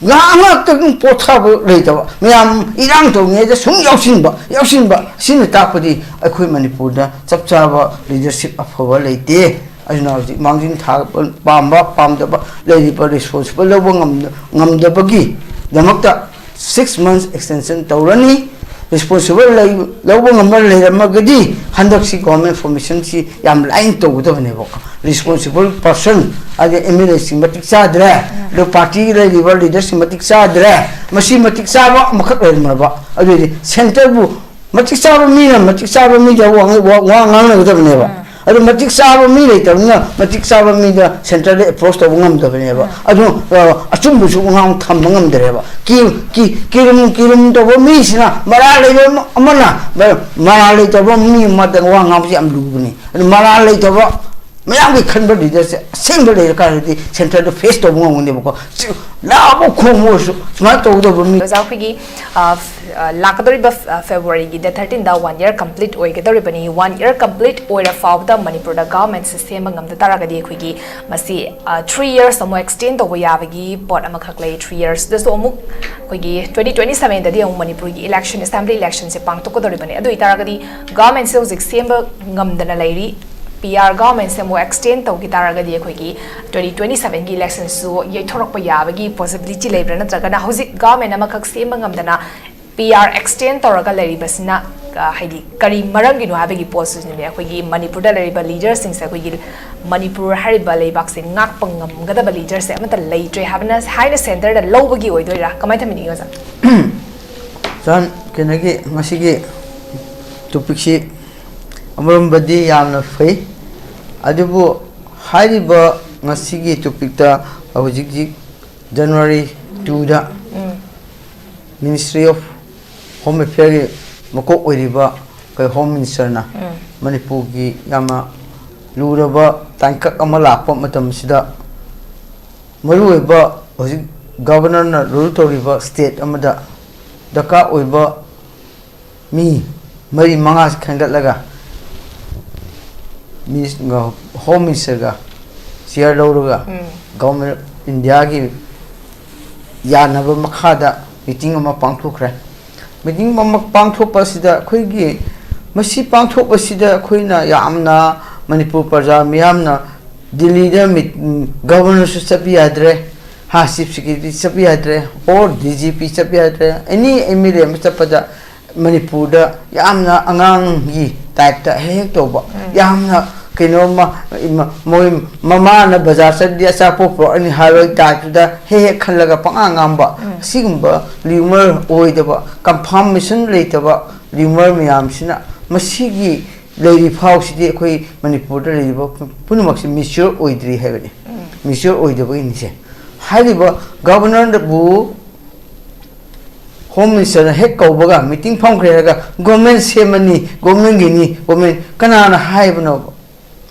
ꯉꯥꯏꯍꯥꯛ ꯉꯥꯏꯍꯥꯛꯇꯪ ꯄꯣꯊꯥꯕ ꯂꯩꯇꯕ, ꯃꯌꯥꯝ ꯏꯔꯥꯡ ꯇꯧꯔꯤꯉꯩꯗ ꯁꯨꯝ ꯌꯥꯎꯁꯤꯟꯕ ꯌꯥꯎꯁꯤꯟꯕ꯫ ꯁꯤꯅ ꯇꯥꯛꯄꯗꯤ ꯑꯩꯈꯣꯏ ꯃꯅꯤꯄꯨꯔꯗ ꯆꯞ ꯆꯥꯕ ꯂꯤꯗꯔꯁꯤꯞ ꯑꯐꯕ ꯂꯩꯇꯦ꯫ ꯑꯗꯨꯅ ꯍꯧꯖꯤꯛ ꯃꯥꯡꯖꯤꯟ ꯊꯥꯕ ꯄꯥꯝꯕ ꯄꯥꯝꯗꯕ ꯂꯩꯔꯤꯕ ꯔꯦꯁꯄꯣꯟꯁꯤꯕꯜ ꯂꯧꯕ ꯉꯝꯗ- ꯉꯝꯗꯕꯒꯤꯗꯃꯛꯇ ꯁꯤꯛꯁ ꯃꯟꯁ ꯑꯦꯛꯁꯇꯦꯟꯁꯟ ꯇꯧꯔꯅꯤ꯫ ꯔꯦꯁꯄꯣꯟꯁꯤꯕꯜ ꯂꯩ- ꯂꯧꯕ ꯉꯝꯕ ꯂꯩꯔꯝꯃꯒꯗꯤ ꯍꯟꯗꯛꯁꯤ ꯒꯣꯔꯃꯦꯟ ꯐꯣꯔꯃꯦꯁꯟꯁꯤ ꯌꯥꯝ ꯂꯥꯏꯅ ꯇꯧꯒꯗꯕꯅꯦꯕꯀꯣ꯫ ꯔꯦꯁꯄꯣꯟꯁꯤꯕꯜ ꯄꯔꯁꯟ, ꯍꯥꯏꯗꯤ ꯑꯦꯝ ꯑꯦꯜ ꯑꯦꯁꯤꯡ ꯃꯇꯤꯛ ꯆꯥꯗ꯭ꯔꯦ, ꯑꯗꯣ ꯄꯥꯔꯇꯤꯒꯤ ꯂꯩꯔꯤꯕ ꯂꯤꯗꯔꯁꯤꯡ ꯃꯇꯤꯛ ꯆꯥꯗ꯭ꯔꯦ꯫ ꯃꯁꯤ ꯃꯇꯤꯛ ꯆꯥꯕ ꯑꯃꯈꯛ ꯂꯩꯔꯝꯃꯕ, ꯑꯗꯨꯑꯣꯏꯗꯤ ꯁꯦꯟꯇꯔꯕꯨ ꯃꯇꯤꯛ ꯆꯥꯕ ꯃꯤꯅ ꯃꯇꯤꯛ ꯆꯥꯕ ꯃꯤꯗ ꯋꯥ ꯋꯥ- ꯋꯥ ꯉꯥꯡꯅꯒꯗꯕꯅꯦꯕ꯫ ꯑꯗꯣ ꯃꯇꯤꯛ ꯆꯥꯕ ꯃꯤ ꯂꯩꯇꯕꯅꯤꯅ ꯃꯇꯤꯛ ꯆꯥꯕ ꯃꯤꯗ ꯁꯦꯟꯇꯔꯗ ꯑꯦꯄ꯭ꯔꯣꯁ ꯇꯧꯕ ꯉꯝꯗꯕꯅꯦꯕ꯫ ꯑꯗꯨ ꯑ, ꯑꯆꯨꯝꯕꯁꯨ ꯉꯥꯡ ꯊꯝꯕ ꯉꯝꯗ꯭ꯔꯦꯕ꯫ ꯀꯤ- ꯀꯤ- ꯀꯤꯔꯨꯝ ꯀꯤꯔꯨꯝ ꯇꯧꯕ ꯃꯤꯁꯤꯅ ꯃꯔꯥꯜ ꯂꯩꯕ ꯑꯃ- ꯑꯃꯅ ꯃ- ꯃꯔꯥꯜ ꯂꯩꯇꯕ ꯃꯤ ꯑꯃꯗ ꯋꯥ ꯉꯥꯡꯕꯁꯤ ꯌꯥꯝ ꯂꯨꯕꯅꯤ꯫ ꯑꯗꯨ ꯃꯔꯥꯜ ꯂꯩꯇꯕ ꯃꯌꯥꯝꯒꯤ ꯈꯟꯕ ꯂꯤꯗꯔꯁꯦ ꯑꯁꯦꯡꯕ ꯂꯩꯔꯀꯥꯟꯗꯗꯤ ꯁꯦꯟꯇꯔꯗ ꯐꯦꯁ ꯇꯧꯕ ꯉꯝꯒꯅꯦꯕꯀꯣ꯫ ꯂꯥꯛꯑꯕ ꯈꯣꯡꯕ ꯑꯣꯏꯔꯁꯨ ꯁꯨꯃꯥꯏꯅ ꯇꯧꯒꯗꯕ ꯃꯤ꯫ ꯑꯣꯖꯥ, ꯑꯩꯈꯣꯏꯒꯤ ꯑ, ꯐ- ꯑ, ꯂꯥꯛꯀꯗꯧꯔꯤꯕ ꯐ- ꯑ, ꯐꯦꯕ꯭ꯔꯨꯋꯥꯔꯤꯒꯤ ꯗꯦꯠ ꯊꯥꯔꯇꯤꯟꯗ ꯋꯥꯟ ꯏꯌꯔ ꯀꯝꯄ꯭ꯂꯤꯠ ꯑꯣꯏꯒꯗꯧꯔꯤꯕꯅꯤ꯫ ꯋꯥꯟ ꯏꯌꯔ ꯀꯝꯄ꯭ꯂꯤꯠ ꯑꯣꯏꯔ ꯐꯥꯎꯕꯗ ꯃꯅꯤꯄꯨꯔꯗ ꯒꯚꯔꯟꯃꯦꯟꯠꯁꯦ ꯁꯦꯝꯕ ꯉꯝꯗ ꯇꯥꯔꯒꯗꯤ ꯑꯩꯈꯣꯏꯒꯤ ꯃꯁꯤ ꯊ꯭ꯔꯤ ꯏꯌꯔꯁ ꯑꯃꯨꯛ ꯑꯦꯛꯁꯇꯦꯟ ꯇꯧꯕ ꯌꯥꯕꯒꯤ ꯄꯣꯠ ꯑꯃꯈꯛ ꯂꯩ꯫ ꯊ꯭ꯔꯤ ꯏꯌꯔꯁꯇꯁꯨ ꯑꯃꯨꯛ ꯑꯩꯈꯣꯏꯒꯤ ꯇ꯭ꯋꯦꯟꯇꯤ ꯇ꯭ꯋꯦꯟꯇꯤ ꯁꯕꯦꯟꯗꯗꯤ ꯑꯃꯨꯛ ꯃꯅꯤꯄꯨꯔꯒꯤ ꯏꯂꯦꯛꯁꯟ, ꯑꯦꯁꯦꯝꯕ꯭ꯂꯤ ꯏꯂꯦꯛꯁꯟꯁꯦ ꯄꯥꯡꯊꯣꯛꯀꯗꯧꯔꯤꯕꯅꯤ꯫ ꯑꯗꯨ ꯑꯣꯏꯇꯥꯔꯒꯗꯤ ꯒꯚꯔꯟꯃꯦꯟꯠꯁꯦ ꯍꯧꯖꯤꯛ ꯁꯦꯝꯕ ꯉꯝꯗꯅ ꯂꯩꯔꯤ꯫ ꯄꯤ ꯑꯥꯔ ꯒꯚꯔꯟꯃꯦꯟꯠꯁꯦ ꯑꯃꯨꯛ ꯑꯦꯛꯁꯇꯦꯟ ꯇꯧꯈꯤ ꯇꯥꯔꯒꯗꯤ ꯑꯩꯈꯣꯏꯒꯤ ꯇ꯭ꯋꯦꯟꯇꯤ ꯇ꯭ꯋꯦꯟꯇꯤ ꯁꯕꯦꯟꯒꯤ ꯏꯂꯦꯛꯁꯟꯁꯨ ꯌꯩꯊꯣꯔꯛꯄ ꯌꯥꯕꯒꯤ ꯄꯣꯁꯤꯕꯤꯂꯤꯇꯤ ꯂꯩꯕ꯭ꯔꯥ? ꯅꯠꯇ꯭ꯔꯒꯅ ꯍꯧꯖꯤꯛ ꯒꯚꯔꯟꯃꯦꯟꯠ ꯑꯃꯈꯛ ꯁꯦꯝꯕ ꯉꯝꯗꯅ ꯄꯤ ꯑꯥꯔ ꯑꯦꯛꯁꯇꯦꯟ ꯇꯧꯔꯒ ꯂꯩꯔꯤꯕꯁꯤꯅ, ꯑ, ꯍꯥꯏꯗꯤ ꯀꯔꯤ ꯃꯔꯝꯒꯤꯅꯣ ꯍꯥꯏꯕꯒꯤ ꯄꯣꯠꯁꯤꯅꯦ꯫ ꯑꯩꯈꯣꯏꯒꯤ ꯃꯅꯤꯄꯨꯔꯗ ꯂꯩꯔꯤꯕ ꯂꯤꯗꯔꯁꯤꯡꯁꯦ, ꯑꯩꯈꯣꯏꯒꯤ ꯃꯅꯤꯄꯨꯔ ꯍꯥꯏꯔꯤꯕ ꯂꯩꯕꯥꯛꯁꯦ ꯉꯥꯛꯄ ꯉꯝꯒꯗꯕ ꯂꯤꯗꯔꯁꯦ ꯑꯃꯠꯇ ꯂꯩꯇ꯭ꯔꯦ ꯍꯥꯏꯕꯅ, ꯍꯥꯏꯅ ꯁꯦꯟꯇꯔꯗ ꯂꯧꯕꯒꯤ ꯑꯣꯏꯗꯣꯏꯔꯥ? ꯀꯃꯥꯏꯅ ꯊꯝꯕꯤꯅꯤꯡꯉꯤ, ꯑꯣꯖꯥ? ꯁꯥꯔ, ꯀꯩꯅꯣꯒꯤ ꯉꯁꯤꯒꯤ ꯇꯣꯄꯤꯛꯁꯤ ꯑꯃꯔꯣꯝꯗꯗꯤ ꯌꯥꯝꯅ ꯐꯩ, ꯑꯗꯨꯕꯨ ꯍꯥꯏꯔꯤꯕ ꯉꯁꯤꯒꯤ ꯇꯣꯄꯤꯛꯇ ꯍꯧꯖꯤꯛ ꯍꯧꯖꯤꯛ ꯖꯅꯋꯥꯔꯤ ꯇꯨꯗ ꯎꯝ꯫ ꯃꯤꯅꯤꯁꯇ꯭ꯔꯤ ꯑꯣꯐ ꯍꯣꯝ ꯑꯦꯐꯤꯌꯔꯒꯤ ꯃꯀꯣꯛ ꯑꯣꯏꯔꯤꯕ ꯑꯩꯈꯣꯏ ꯍꯣꯝ ꯃꯤꯅꯤꯁꯇꯔꯅ ꯎꯝ꯫ ꯃꯅꯤꯄꯨꯔꯒꯤ ꯌꯥꯝꯅ ꯂꯨꯔꯕ ꯇꯥꯡꯀꯛ ꯑꯃ ꯂꯥꯛꯄ ꯃꯇꯝꯁꯤꯗ ꯃꯔꯨꯑꯣꯏꯕ ꯍꯧꯖꯤꯛ ꯒꯚꯔꯅꯔꯅ ꯔꯨꯜ ꯇꯧꯔꯤꯕ ꯁ꯭ꯇꯦꯠ ꯑꯃꯗ ꯗꯔꯀꯥꯔ ꯑꯣꯏꯕ ꯃꯤ ꯃꯔꯤ ꯃꯉꯥ ꯈꯟꯒꯠꯂꯒ ꯃꯤꯅꯤꯁ-, ꯍꯣꯝ ꯃꯤꯅꯤꯁꯇꯔꯒ ꯆꯤꯌꯔ ꯂꯧꯔꯒ ꯎꯝ꯫ ꯒꯚꯔꯟꯃꯦꯟꯠ ꯑꯣꯐ ꯏꯟꯗꯤꯌꯥꯒꯤ ꯌꯥꯅꯕ ꯃꯈꯥꯗ ꯃꯤꯇꯤꯡ ꯑꯃ ꯄꯥꯡꯊꯣꯛꯈ꯭ꯔꯦ꯫ ꯃꯤꯇꯤꯡ ꯑꯃ ꯄꯥꯡꯊꯣꯛꯄ ꯑꯁꯤꯗ ꯑꯩꯈꯣꯏꯒꯤ, ꯃꯁꯤ ꯄꯥꯡꯊꯣꯛꯄꯁꯤꯗ ꯑꯩꯈꯣꯏꯅ ꯌꯥꯝꯅ, ꯃꯅꯤꯄꯨꯔ ꯄ꯭ꯔꯖꯥ ꯃꯤꯌꯥꯝꯅ ꯗꯤꯜꯂꯤꯗ ꯃꯤꯠ-, ꯒꯚꯔꯅꯔꯁꯨ ꯆꯠꯄ ꯌꯥꯗ꯭ꯔꯦ, ꯍꯥ, ꯆꯤꯐ ꯁꯦꯀ꯭ꯔꯦꯇꯔꯤ ꯆꯠꯄ ꯌꯥꯗ꯭ꯔꯦ, ꯑꯣꯔ ꯗꯤ ꯖꯤ ꯄꯤ ꯆꯠꯄ ꯌꯥꯗ꯭ꯔꯦ, ꯑꯦꯅꯤ ꯑꯦꯝ ꯑꯦꯜ ꯑꯦ ꯑꯃ ꯆꯠꯄꯗ ꯃꯅꯤꯄꯨꯔꯗ ꯌꯥꯝꯅ ꯑꯉꯥꯡꯒꯤ ꯇꯥꯏꯞꯇ ꯍꯦꯛ ꯍꯦꯛ ꯇꯧꯕ, ꯎꯝ꯫ ꯌꯥꯝꯅ ꯀꯩꯅꯣꯝꯃ, ꯏꯃ-, ꯃꯣꯏ ꯃꯃꯥꯅ ꯕꯖꯥꯔ ꯆꯠꯂꯗꯤ ꯑꯆꯥꯄꯣꯠ ꯄꯨꯔꯛꯑꯅꯤ ꯍꯥꯏꯕꯒꯤ ꯇꯥꯏꯞꯇꯨꯗ ꯍꯦꯛ ꯍꯦꯛ ꯈꯜꯂꯒ ꯄꯪꯉꯥꯡ ꯉꯥꯡꯕ, ꯎꯝ꯫ ꯑꯁꯤꯒꯨꯝꯕ ꯔꯤꯌꯨꯃꯔ ꯑꯣꯏꯗꯕ, ꯀꯟꯐꯥꯔꯃꯦꯁꯟ ꯂꯩꯇꯕ ꯔꯤꯌꯨꯃꯔ ꯃꯌꯥꯝꯁꯤꯅ ꯃꯁꯤꯒꯤ ꯂꯩꯔꯤ ꯐꯥꯎꯁꯤꯗꯤ ꯑꯩꯈꯣꯏ ꯃꯅꯤꯄꯨꯔꯗ ꯂꯩꯔꯤꯕ ꯄꯨꯝꯅꯃꯛꯁꯤ ꯃꯦꯆ꯭ꯌꯣꯔ ꯑꯣꯏꯗ꯭ꯔꯤ ꯍꯥꯏꯕꯅꯤ꯫ ꯎꯝ꯫ ꯃꯦꯆ꯭ꯌꯣꯔ ꯑꯣꯏꯗꯕꯒꯤꯅꯤꯁꯦ꯫ ꯍꯥꯏꯔꯤꯕ ꯒꯚꯔꯅꯔꯕꯨ ꯍꯣꯝ ꯃꯤꯅꯤꯁꯇꯔꯅ ꯍꯦꯛ ꯀꯧꯕꯒ ꯃꯤꯇꯤꯡ ꯐꯝꯈ꯭ꯔꯦ ꯍꯥꯏꯔꯒ ꯒꯣꯔꯃꯦꯟ ꯁꯦꯝꯃꯅꯤ, ꯒꯣꯔꯃꯦꯟꯒꯤꯅꯤ, ꯒꯣꯔꯃꯦꯟ ꯀꯅꯥꯅ ꯍꯥꯏꯕꯅꯣꯕ?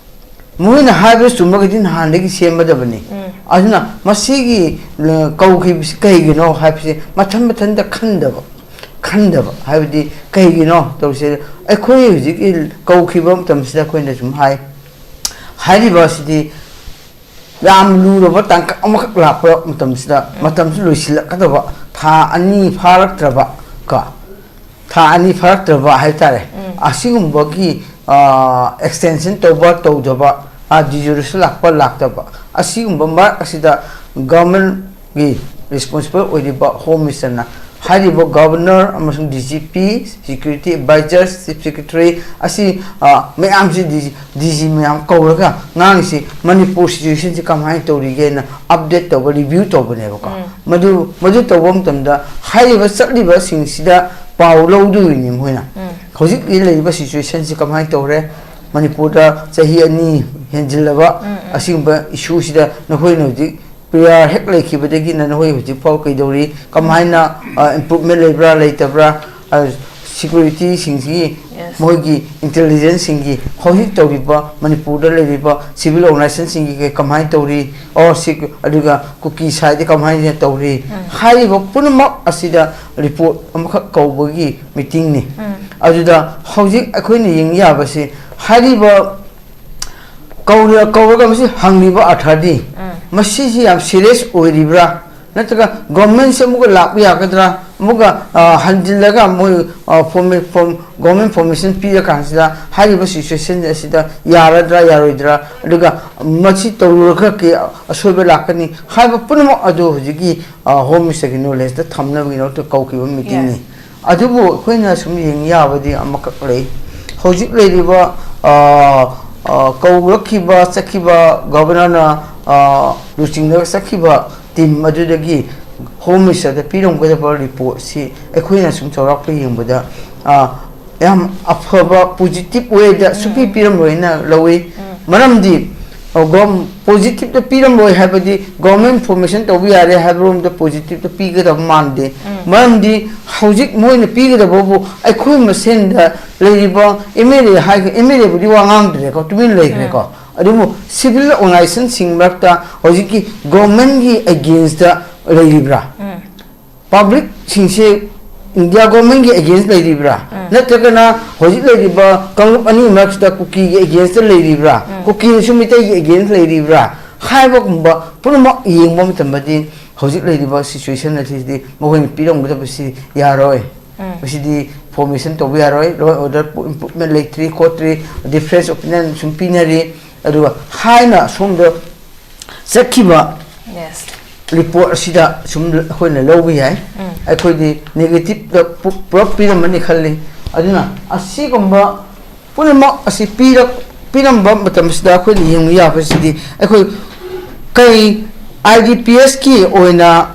ꯃꯈꯣꯏꯅ ꯍꯥꯏꯕ ꯆꯨꯝꯃꯒꯗꯤ ꯅꯍꯥꯟꯗꯒꯤ ꯁꯦꯝꯃꯗꯕꯅꯤ꯫ ꯑꯗꯨꯅ ꯃꯁꯤꯒꯤ, ꯑ, ꯀꯧꯈꯤꯕꯁꯤ ꯀꯩꯒꯤꯅꯣ ꯍꯥꯏꯕꯁꯤ ꯃꯊꯟ ꯃꯊꯟꯇ ꯈꯟꯗꯕ, ꯈꯟꯗꯕ ꯍꯥꯏꯕꯗꯤ ꯀꯩꯒꯤꯅꯣ ꯇꯧꯁꯦ꯫ ꯑꯩꯈꯣꯏ ꯍꯧꯖꯤꯛꯀꯤ ꯀꯧꯈꯤꯕ ꯃꯇꯝꯁꯤꯗ ꯑꯩꯈꯣꯏꯅ ꯁꯨꯝ ꯍꯥꯏ, ꯍꯥꯏꯔꯤꯕ ꯑꯁꯤꯗꯤ ꯌꯥꯝ ꯂꯨꯔꯕ ꯇꯥꯡꯀꯛ ꯑꯃꯈꯛ ꯂꯥꯛꯄ ꯃꯇꯝꯁꯤꯗ, ꯃꯇꯝꯁꯨ ꯂꯣꯏꯁꯤꯜꯂꯛꯀꯗꯕ, ꯊꯥ ꯑꯅꯤ ꯐꯥꯔꯛꯇ꯭ꯔꯕ ꯀꯣ, ꯊꯥ ꯑꯅꯤ ꯐꯥꯔꯛꯇ꯭ꯔꯕ ꯍꯥꯏꯇꯥꯔꯦ꯫ ꯑꯁꯤꯒꯨꯝꯕꯒꯤ, ꯑ, extension ꯇꯧꯕ ꯇꯧꯗꯕ, ꯑ, derogationꯁꯨ ꯂꯥꯛꯄ ꯂꯥꯛꯇꯕ, ꯑꯁꯤꯒꯨꯝꯕ ꯃꯔꯛ ꯑꯁꯤꯗ governmentꯒꯤ responsible ꯑꯣꯏꯔꯤꯕ Home Ministerꯅ ꯍꯥꯏꯔꯤꯕ Governor ꯑꯃꯁꯨꯡ D G P, Security Advisor, Chief Secretary ꯑꯁꯤ, ꯑ, ꯃꯌꯥꯝꯁꯤ D G, D G ꯃꯌꯥꯝ ꯀꯧꯔꯒ ꯉꯥꯡꯉꯤꯁꯤ ꯃꯅꯤꯄꯨꯔ situationꯁꯤ ꯀꯃꯥꯏꯅ ꯇꯧꯔꯤꯒꯦꯅ update ꯇꯧꯕ, review ꯇꯧꯕꯅꯦꯕꯀꯣ꯫ ꯃꯗꯨ, ꯃꯗꯨ ꯇꯧꯕ ꯃꯇꯝꯗ ꯍꯥꯏꯔꯤꯕ ꯆꯠꯂꯤꯕꯁꯤꯡꯁꯤꯗ ꯄꯥꯎ ꯂꯧꯗꯣꯏꯅꯤ ꯃꯈꯣꯏꯅ꯫ ꯍꯧꯖꯤꯛꯀꯤ ꯂꯩꯔꯤꯕ situationꯁꯤ ꯀꯃꯥꯏꯅ ꯇꯧꯔꯦ? ꯃꯅꯤꯄꯨꯔꯗ ꯆꯍꯤ ꯑꯅꯤ ꯍꯦꯟꯖꯤꯜꯂꯕ ꯑꯁꯤꯒꯨꯝꯕ issueꯁꯤꯗ ꯅꯈꯣꯏꯅ ꯍꯧꯖꯤꯛ P R ꯍꯦꯛ ꯂꯩꯈꯤꯕꯗꯒꯤꯅ ꯅꯈꯣꯏ ꯍꯧꯖꯤꯛ ꯐꯥꯎ ꯀꯩꯗꯧꯔꯤ? ꯀꯃꯥꯏꯅ, ꯑ, improvement ꯂꯩꯕ꯭ꯔꯥ, ꯂꯩꯇꯕ꯭ꯔꯥ? ꯑ, securityꯁꯤꯡꯁꯤꯒꯤ, ꯃꯈꯣꯏꯒꯤ intelligenceꯁꯤꯡꯒꯤ ꯍꯧꯖꯤꯛ ꯇꯧꯔꯤꯕ ꯃꯅꯤꯄꯨꯔꯗ ꯂꯩꯔꯤꯕ civil organizationꯁꯤꯡꯒꯤ ꯀꯩ ꯀꯃꯥꯏꯅ ꯇꯧꯔꯤ? ꯑꯣ, ꯁꯤ, ꯑꯗꯨꯒ ꯀꯨꯀꯤ side ꯀꯃꯥꯏꯅ ꯇꯧꯔꯤ? ꯍꯥꯏꯔꯤꯕ ꯄꯨꯝꯅꯃꯛ ꯑꯁꯤꯗ report ꯑꯃꯈꯛ ꯀꯧꯕꯒꯤ meetingꯅꯤ꯫ ꯑꯗꯨꯗ ꯍꯧꯖꯤꯛ ꯑꯩꯈꯣꯏꯅ ꯌꯦꯡ ꯌꯥꯕꯁꯤ ꯍꯥꯏꯔꯤꯕ ꯀꯧꯔ-, ꯀꯧꯔꯒ ꯃꯁꯤ ꯍꯪꯂꯤꯕ ꯑꯔꯊꯗꯤ ꯃꯁꯤꯁꯤ ꯌꯥꯝ serious ꯑꯣꯏꯔꯤꯕ꯭ꯔꯥ? ꯅꯠꯇ꯭ꯔꯒ governmentꯁꯦ ꯑꯃꯨꯛꯀ ꯂꯥꯛꯄ ꯌꯥꯒꯗ꯭ꯔꯥ? ꯑꯃꯨꯛꯀ, ꯑ, ꯍꯟꯖꯤꯜꯂꯒ ꯃꯣꯏ, ꯑ, form-, form-, government formation ꯄꯤꯔꯀꯥꯟꯁꯤꯗ ꯍꯥꯏꯔꯤꯕ situation ꯑꯁꯤꯗ ꯌꯥꯔꯗ꯭ꯔꯥ, ꯌꯥꯔꯣꯏꯗ꯭ꯔꯥ? ꯑꯗꯨꯒ ꯃꯁꯤ ꯇꯧꯔꯨꯔꯒ ꯀꯩ ꯑꯁꯣꯏꯕ ꯂꯥꯛꯀꯅꯤ ꯍꯥꯏꯕ ꯄꯨꯝꯅꯃꯛ ꯑꯗꯨ ꯍꯧꯖꯤꯛꯀꯤ, ꯑ, Home Ministerꯒꯤ knowledgeꯇ ꯊꯝꯅꯕꯒꯤꯗꯃꯛꯇ ꯀꯧꯈꯤꯕ meetingꯅꯤ꯫ ꯑꯗꯨꯕꯨ ꯑꯩꯈꯣꯏꯅ ꯁꯨꯝ ꯌꯦꯡ ꯌꯥꯕꯗꯤ ꯑꯃꯈꯛ ꯂꯩ꯫ ꯍꯧꯖꯤꯛ ꯂꯩꯔꯤꯕ, ꯑ, ꯑ, ꯀꯧꯔꯛꯈꯤꯕ, ꯆꯠꯈꯤꯕ Governorꯅ, ꯑ, ꯂꯨꯆꯤꯡꯂꯒ ꯆꯠꯈꯤꯕ team ꯑꯗꯨꯗꯒꯤ Home Ministerꯗ ꯄꯤꯔꯝꯒꯗꯕ reportꯁꯤ ꯑꯩꯈꯣꯏꯅ ꯁꯨꯝ ꯆꯥꯎꯔꯥꯛꯄ ꯌꯦꯡꯕꯗ, ꯑ, ꯌꯥꯝ ꯑꯐꯕ positive wayꯗ ꯁꯨꯡꯄꯤ ꯄꯤꯔꯝꯂꯣꯏꯅ ꯂꯧꯏ꯫ ꯃꯔꯝꯗꯤ, ꯑ, gov-, positiveꯇ ꯄꯤꯔꯝꯂꯣꯏ ꯍꯥꯏꯕꯗꯤ government formation ꯇꯧꯕ ꯌꯥꯔꯦ ꯍꯥꯏꯕꯔꯣꯝꯗ positiveꯇ ꯄꯤꯒꯗꯕ ꯃꯥꯟꯗꯦ꯫ ꯃꯔꯝꯗꯤ ꯍꯧꯖꯤꯛ ꯃꯣꯏꯅ ꯄꯤꯒꯗꯕꯕꯨ ꯑꯩꯈꯣꯏ ꯃꯁꯦꯟꯗ ꯂꯩꯔꯤꯕ MLA ꯍꯥꯏ-, MLAꯕꯨꯗꯤ ꯋꯥ ꯉꯥꯡꯗ꯭ꯔꯦꯀꯣ, ꯇꯨꯃꯤꯟ ꯂꯩꯈ꯭ꯔꯦꯀꯣ꯫ ꯑꯗꯨꯕꯨ civil organizationꯁꯤꯡ ꯃꯔꯛꯇ ꯍꯧꯖꯤꯛꯀꯤ governmentꯀꯤ againstꯇ ꯂꯩꯔꯤꯕ꯭ꯔꯥ? Publicꯁꯤꯡꯁꯦ India governmentꯀꯤ against ꯂꯩꯔꯤꯕ꯭ꯔꯥ? ꯅꯠꯇ꯭ꯔꯒꯅ ꯍꯧꯖꯤꯛ ꯂꯩꯔꯤꯕ ꯀꯥꯡꯂꯨꯞ ꯑꯅꯤ ꯃꯔꯛꯁꯤꯗ ꯀꯨꯀꯤꯒꯤ againstꯇ ꯂꯩꯔꯤꯕ꯭ꯔꯥ? ꯀꯨꯀꯤꯅꯁꯨ ꯃꯤꯇꯩꯒꯤ against ꯂꯩꯔꯤꯕ꯭ꯔꯥ? ꯍꯥꯏꯕꯒꯨꯝꯕ ꯄꯨꯝꯅꯃꯛ ꯌꯦꯡꯕ ꯃꯇꯝꯗꯗꯤ ꯍꯧꯖꯤꯛ ꯂꯩꯔꯤꯕ situation ꯑꯁꯤꯗꯤ ꯃꯈꯣꯏꯅ ꯄꯤꯔꯝꯒꯗꯕꯁꯤ ꯌꯥꯔꯣꯏ꯫ ꯃꯁꯤꯗꯤ formation ꯇꯧꯕ ꯌꯥꯔꯣꯏ, law and order improvement ꯂꯩꯇ꯭ꯔꯤ ꯈꯣꯠꯇ꯭ꯔꯤ, difference opinion ꯁꯨꯝ ꯄꯤꯅꯔꯤ, ꯑꯗꯨꯒ ꯍꯥꯏꯅ ꯑꯁꯣꯝꯗ ꯆꯠꯈꯤꯕ Yes. report ꯑꯁꯤꯗ ꯁꯨꯝ ꯑꯩꯈꯣꯏꯅ ꯂꯧꯕ ꯌꯥꯏ꯫ ꯑꯩꯈꯣꯏꯗꯤ negative ꯄꯨ-, ꯄꯨꯂꯞ ꯄꯤꯔꯝꯃꯅꯤ ꯈꯜꯂꯤ꯫ ꯑꯗꯨꯅ ꯑꯁꯤꯒꯨꯝꯕ ꯄꯨꯝꯅꯃꯛ ꯑꯁꯤ ꯄꯤꯔꯛ-, ꯄꯤꯔꯝꯕ ꯃꯇꯝꯁꯤꯗ ꯑꯩꯈꯣꯏꯅ ꯌꯦꯡꯕ ꯌꯥꯕꯁꯤꯗꯤ ꯑꯩꯈꯣꯏ ꯀꯩ IDPSꯀꯤ ꯑꯣꯏꯅ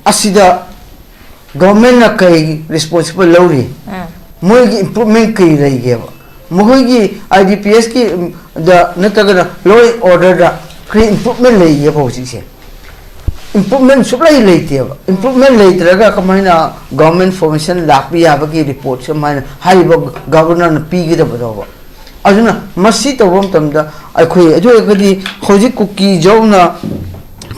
ꯑꯁꯤꯗ governmentꯅ ꯀꯩ responsible ꯂꯧꯔꯤ? ꯃꯣꯏꯒꯤ improvement ꯀꯩ ꯂꯩꯒꯦꯕ? ꯃꯈꯣꯏꯒꯤ IDPSꯀꯤ, ꯎꯝ, ꯗ ꯅꯠꯇ꯭ꯔꯒꯅ law and orderꯗ ꯀꯔꯤ improvement ꯂꯩꯒꯦꯕ ꯍꯧꯖꯤꯛꯁꯦ? Improvement ꯁꯨꯛꯂꯩ ꯂꯩꯇꯦꯕ꯫ Improvement ꯂꯩꯇ꯭ꯔꯒ ꯀꯃꯥꯏꯅ government formation ꯂꯥꯛꯄ ꯌꯥꯕꯒꯤ reportꯁꯦ ꯀꯃꯥꯏꯅ ꯍꯥꯏꯔꯤꯕ governorꯅ ꯄꯤꯒꯗꯕꯗꯣꯕ? ꯑꯗꯨꯅ ꯃꯁꯤ ꯇꯧꯕ ꯃꯇꯝꯗ ꯑꯩꯈꯣꯏ ꯑꯗꯨ ꯑꯣꯏꯔꯒꯗꯤ ꯍꯧꯖꯤꯛ ꯀꯨꯀꯤꯖꯧꯅ,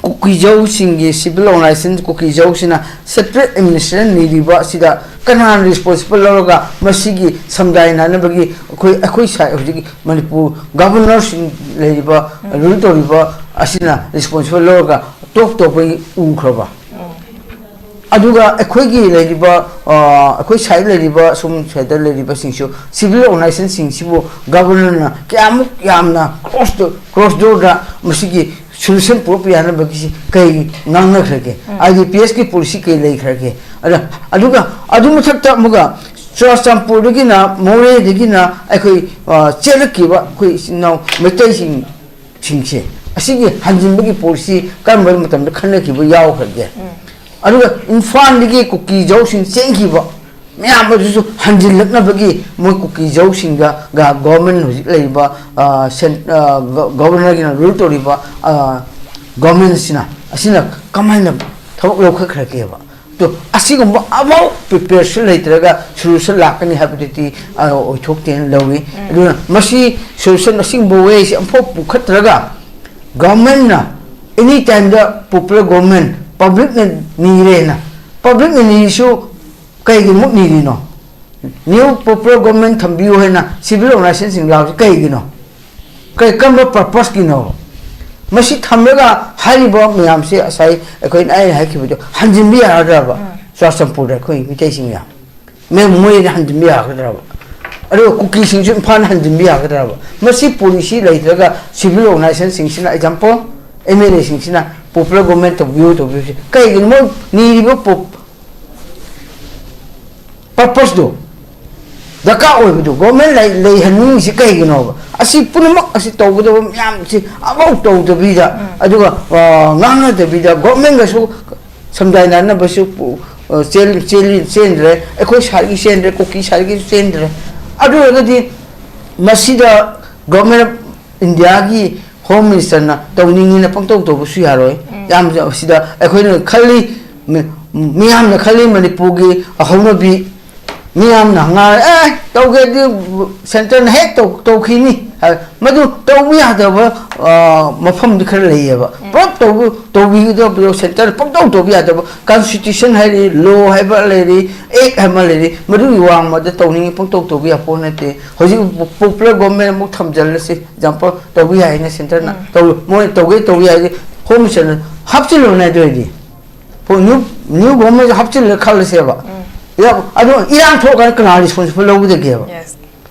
ꯀꯨꯀꯤꯖꯧꯁꯤꯡꯒꯤ civil organization ꯀꯨꯀꯤꯖꯧꯁꯤꯅ separate administration ꯅꯤꯔꯤꯕ ꯑꯁꯤꯗ ꯀꯅꯥꯅ responsible ꯂꯧꯔꯒ ꯃꯁꯤꯒꯤ ꯁꯝꯗꯥꯏꯅꯅꯕꯒꯤ ꯑꯩꯈꯣꯏ, ꯑꯩꯈꯣꯏ ꯁꯥꯏ ꯍꯧꯖꯤꯛ ꯃꯅꯤꯄꯨꯔ governorꯁꯤꯡ ꯂꯩꯔꯤꯕ, rule ꯇꯧꯔꯤꯕ ꯑꯁꯤꯅ responsible ꯂꯧꯔꯒ ꯇꯣꯞ ꯇꯣꯞꯄꯒꯤ ꯎꯈ꯭ꯔꯕ? ꯑꯗꯨꯒ ꯑꯩꯈꯣꯏꯒꯤ ꯂꯩꯔꯤꯕ, ꯑ, ꯑꯩꯈꯣꯏ ꯁꯥꯏꯗ ꯂꯩꯔꯤꯕ, ꯁꯨꯝ ꯁꯥꯏꯗ ꯂꯩꯔꯤꯕꯁꯤꯡꯁꯨ civil organizationꯁꯤꯡꯁꯤꯕꯨ governorꯅ ꯀꯌꯥꯃꯨꯛ ꯌꯥꯝꯅ cross door, cross doorꯗ ꯃꯁꯤꯒꯤ solution ꯄꯨꯔꯛꯄ ꯌꯥꯅꯕꯒꯤꯁꯤ ꯀꯩ ꯉꯥꯡꯅꯈ꯭ꯔꯒꯦ? IDPSꯀꯤ policy ꯀꯩ ꯂꯩꯈ꯭ꯔꯒꯦ? ꯑꯗ, ꯑꯗꯨꯒ ꯑꯗꯨ ꯃꯊꯛꯇ ꯑꯃꯨꯛꯀ ꯆꯨꯔꯥꯆꯥꯟꯄꯨꯔꯗꯒꯤꯅ, ꯃꯣꯔꯦꯗꯒꯤꯅ ꯑꯩꯈꯣꯏ, ꯑ, ꯆꯦꯜꯂꯛꯈꯤꯕ ꯑꯩꯈꯣꯏ ꯏꯆꯤꯟ ꯏꯅꯥꯎ ꯃꯩꯇꯩꯁꯤꯡ ꯁꯤꯡꯁꯦ, ꯑꯁꯤꯒꯤ ꯍꯟꯖꯤꯟꯕꯒꯤ policy ꯀꯔꯝꯕ ꯃꯇꯝꯗ ꯈꯟꯅꯈꯤꯕ ꯌꯥꯎꯈ꯭ꯔꯒꯦ? ꯑꯗꯨꯒ ꯏꯝꯐꯥꯜꯗꯒꯤ ꯀꯨꯀꯤꯖꯧꯁꯤꯡ ꯆꯦꯟꯈꯤꯕ ꯃꯌꯥꯝ ꯑꯗꯨꯁꯨ ꯍꯟꯖꯤꯜꯂꯛꯅꯕꯒꯤ ꯃꯣꯏ ꯀꯨꯀꯤꯖꯧꯁꯤꯡꯗ ꯒ-, government ꯍꯧꯖꯤꯛ ꯂꯩꯔꯤꯕ, ꯑ, cen-, ꯑ, ꯒ-, governorꯒꯤꯅ rule ꯇꯧꯔꯤꯕ, ꯑ, governmentꯁꯤꯅ ꯑꯁꯤꯅ ꯀꯃꯥꯏꯅ ꯊꯕꯛ ꯂꯧꯈꯠꯈ꯭ꯔꯒꯦꯕ? ꯑꯁꯤꯒꯨꯝꯕ ꯑꯃꯐꯥꯎ ꯄ꯭ꯔꯤꯄꯦꯌꯔꯁꯨ ꯂꯩꯇ꯭ꯔꯒ ꯁꯣꯂꯨꯁꯟ ꯂꯥꯛꯀꯅꯤ ꯍꯥꯏꯕꯗꯨꯗꯤ ꯑꯣꯏꯊꯣꯛꯇꯦꯅ ꯂꯧꯏ꯫ ꯑꯗꯨꯅ ꯃꯁꯤ ꯁꯣꯂꯨꯁꯟ ꯑꯁꯤꯒꯨꯝꯕ ꯋꯦꯁꯤ ꯑꯃꯐꯥꯎ ꯄꯨꯈꯠꯇ꯭ꯔꯒ ꯒꯚꯔꯟꯃꯦꯟꯅ ꯑꯦꯅꯤ ꯇꯥꯏꯝꯗ ꯄꯣꯄꯨꯂꯔ ꯒꯚꯔꯟꯃꯦꯟ ꯄꯕ꯭ꯂꯤꯛꯅ ꯅꯤꯔꯦꯅ, ꯄꯕ꯭ꯂꯤꯛꯅ ꯅꯤꯔꯤꯁꯨ ꯀꯩꯒꯤꯃꯨꯛ ꯅꯤꯔꯤꯅꯣ? ꯅ꯭ꯌꯨ ꯄꯣꯄꯨꯂꯔ ꯒꯣꯔꯃꯦꯟ ꯊꯝꯕꯤꯌꯨ ꯍꯥꯏꯅ ꯁꯤꯚꯤꯜ ꯑꯣꯔꯒꯅꯥꯏꯖꯦꯁꯟꯁꯤꯡ ꯂꯥꯛꯄꯁꯤ ꯀꯩꯒꯤꯅꯣ? ꯀꯩ, ꯀꯔꯝꯕ ꯄꯔꯄꯁꯀꯤꯅꯣ? ꯃꯁꯤ ꯊꯝꯂꯒ ꯍꯥꯏꯔꯤꯕ ꯃꯌꯥꯝꯁꯦ ꯉꯁꯥꯏ ꯑꯩꯈꯣꯏꯅ ꯑꯩꯅ ꯍꯥꯏꯈꯤꯕꯗꯣ ꯍꯟꯖꯤꯟꯕ ꯌꯥꯔꯗ꯭ꯔꯕ? ꯎꯝ꯫ ꯆꯨꯔꯥꯆꯥꯟꯄꯨꯔꯗ ꯑꯩꯈꯣꯏ ꯃꯤꯇꯩꯁꯤꯡ ꯌꯥꯝ ꯃꯦꯝ ꯃꯣꯏꯗ ꯍꯟꯖꯤꯟꯕ ꯌꯥꯒꯗ꯭ꯔꯕ? ꯑꯗꯨꯒ ꯀꯨꯀꯤꯁꯤꯡꯁꯨ ꯏꯝꯐꯥꯜꯗ ꯍꯟꯖꯤꯟꯕ ꯌꯥꯒꯗ꯭ꯔꯕ? ꯃꯁꯤ ꯄꯣꯂꯤꯁꯤ ꯂꯩꯇ꯭ꯔꯒ ꯁꯤꯚꯤꯜ ꯑꯣꯔꯒꯅꯥꯏꯖꯦꯁꯟꯁꯤꯡꯁꯤꯅ, ꯑꯦꯛꯖꯥꯝꯄꯜ, ꯑꯦꯝ ꯑꯦꯜ ꯑꯦꯁꯤꯡꯁꯤꯅ ꯄꯣꯄꯨꯂꯔ ꯒꯣꯔꯃꯦꯟ ꯇꯧꯕꯤꯌꯨ ꯇꯧꯕꯤꯌꯨꯁꯦ ꯀꯩꯒꯤꯅꯣ? ꯃꯣꯏ ꯅꯤꯔꯤꯕ ꯄꯣ-, ꯄꯔꯄꯁꯇꯣ, ꯗꯔꯀꯥꯔ ꯑꯣꯏꯕꯗꯣ ꯒꯣꯔꯃꯦꯟ ꯂꯩ-, ꯂꯩꯍꯟꯅꯤꯡꯉꯤꯁꯤ ꯀꯩꯒꯤꯅꯣꯕ? ꯑꯁꯤ ꯄꯨꯝꯅꯃꯛ ꯑꯁꯤ ꯇꯧꯒꯗꯕ ꯃꯌꯥꯝꯁꯤ ꯑꯃꯐꯥꯎ ꯇꯧꯗꯕꯤꯗ, ꯎꯝ꯫ ꯑꯗꯨꯒ, ꯑ, ꯉꯥꯡꯅꯗꯕꯤꯗ, ꯒꯣꯔꯃꯦꯟꯒꯁꯨ ꯁꯝꯗꯥꯏꯅꯅꯕꯁꯨ ꯄꯨ-, ꯑ, ꯆꯦꯜ-, ꯆꯦꯜꯂꯤ-, ꯆꯦꯟꯗ꯭ꯔꯦ, ꯑꯩꯈꯣꯏ ꯁꯥꯏꯠꯀꯤ ꯆꯦꯟꯗ꯭ꯔꯦ, ꯀꯨꯀꯤ ꯁꯥꯏꯠꯀꯤꯁꯨ ꯆꯦꯟꯗ꯭ꯔꯦ꯫ ꯑꯗꯨ ꯑꯣꯏꯔꯒꯗꯤ ꯃꯁꯤꯗ ꯒꯣꯔꯃꯦꯟ ꯑꯣꯐ ꯏꯟꯗꯤꯌꯥꯒꯤ ꯍꯣꯝ ꯃꯤꯅꯤꯁꯇꯔꯅ ꯇꯧꯅꯤꯡꯉꯤꯅ ꯄꯪꯇꯧ ꯇꯧꯕꯁꯨ ꯌꯥꯔꯣꯏ꯫ ꯎꯝ꯫ ꯌꯥꯝ ꯁꯤꯗ ꯑꯩꯈꯣꯏꯅ ꯈꯜꯂꯤ, ꯃꯤ-, ꯃꯤꯌꯥꯝꯅ ꯈꯜꯂꯤ ꯃꯅꯤꯄꯨꯔꯒꯤ ꯍꯧꯅꯕꯤ, ꯃꯤꯌꯥꯝꯅ ꯉꯥꯡ-, "ꯑꯦ, ꯇꯧꯒꯦꯗꯤ ꯁꯦꯟꯇꯔꯅ ꯍꯦꯛ ꯇꯧ-, ꯇꯧꯈꯤꯅꯤ" ꯍꯥꯏ꯫ ꯃꯗꯨ ꯇꯧꯕ ꯌꯥꯗꯕ, ꯑ, ꯃꯐꯝꯗꯤ ꯈꯔ ꯂꯩꯌꯦꯕ꯫ ꯎꯝ꯫ ꯄꯨꯂꯞ ꯇꯧꯕ-, ꯇꯧꯕꯤꯒꯗꯕꯗꯣ ꯁꯦꯟꯇꯔꯅ ꯄꯪꯇꯧ ꯇꯧꯕ ꯌꯥꯗꯕ꯫ ꯀꯟꯁꯇꯤꯇ꯭ꯌꯨꯁꯟ ꯍꯥꯏꯔꯤ, ꯂꯣ ꯍꯥꯏꯕ ꯂꯩꯔꯤ, ꯑꯦꯛ ꯍꯥꯏꯕ ꯂꯩꯔꯤ, ꯃꯗꯨꯒꯤ ꯋꯥꯡꯃꯗ ꯇꯧꯅꯤꯡꯉꯤ ꯄꯪꯇꯧ ꯇꯧꯕ ꯌꯥꯄꯣꯠ ꯅꯠꯇꯦ꯫ ꯍꯧꯖꯤꯛ ꯄꯣ-, ꯄꯣꯄꯨꯂꯔ ꯒꯣꯔꯃꯦꯟ ꯑꯃꯨꯛ ꯊꯝꯖꯤꯜꯂꯁꯤ, ꯑꯦꯛꯖꯥꯝꯄꯜ, ꯇꯧꯕ ꯌꯥꯏꯅ ꯁꯦꯟꯇꯔꯅ꯫ ꯎꯝ꯫ ꯇꯧ-, ꯃꯣꯏ ꯇꯧꯒꯦ ꯇꯧꯕ ꯌꯥꯏꯗꯤ ꯍꯣꯝ ꯃꯤꯅꯤꯁꯇꯔꯅ ꯍꯥꯞꯆꯤꯜꯂꯣꯅꯦ꯫ ꯑꯗꯨ ꯑꯣꯏꯗꯤ ꯄꯣ-, ꯅ꯭ꯌꯨ, ꯅ꯭ꯌꯨ ꯒꯣꯔꯃꯦꯟꯁꯦ ꯍꯥꯞꯆꯤꯜꯂꯦ ꯈꯜꯂꯁꯦꯕ꯫ ꯎꯝ꯫ ꯌꯥ-, ꯑꯗꯣ ꯏꯔꯥꯡ ꯊꯣꯛꯑꯀꯥꯟꯗ ꯀꯅꯥ ꯔꯦꯁꯄꯣꯟꯁꯤꯕꯜ ꯂꯧꯒꯗꯒꯦꯕ? ꯌꯦꯁ꯫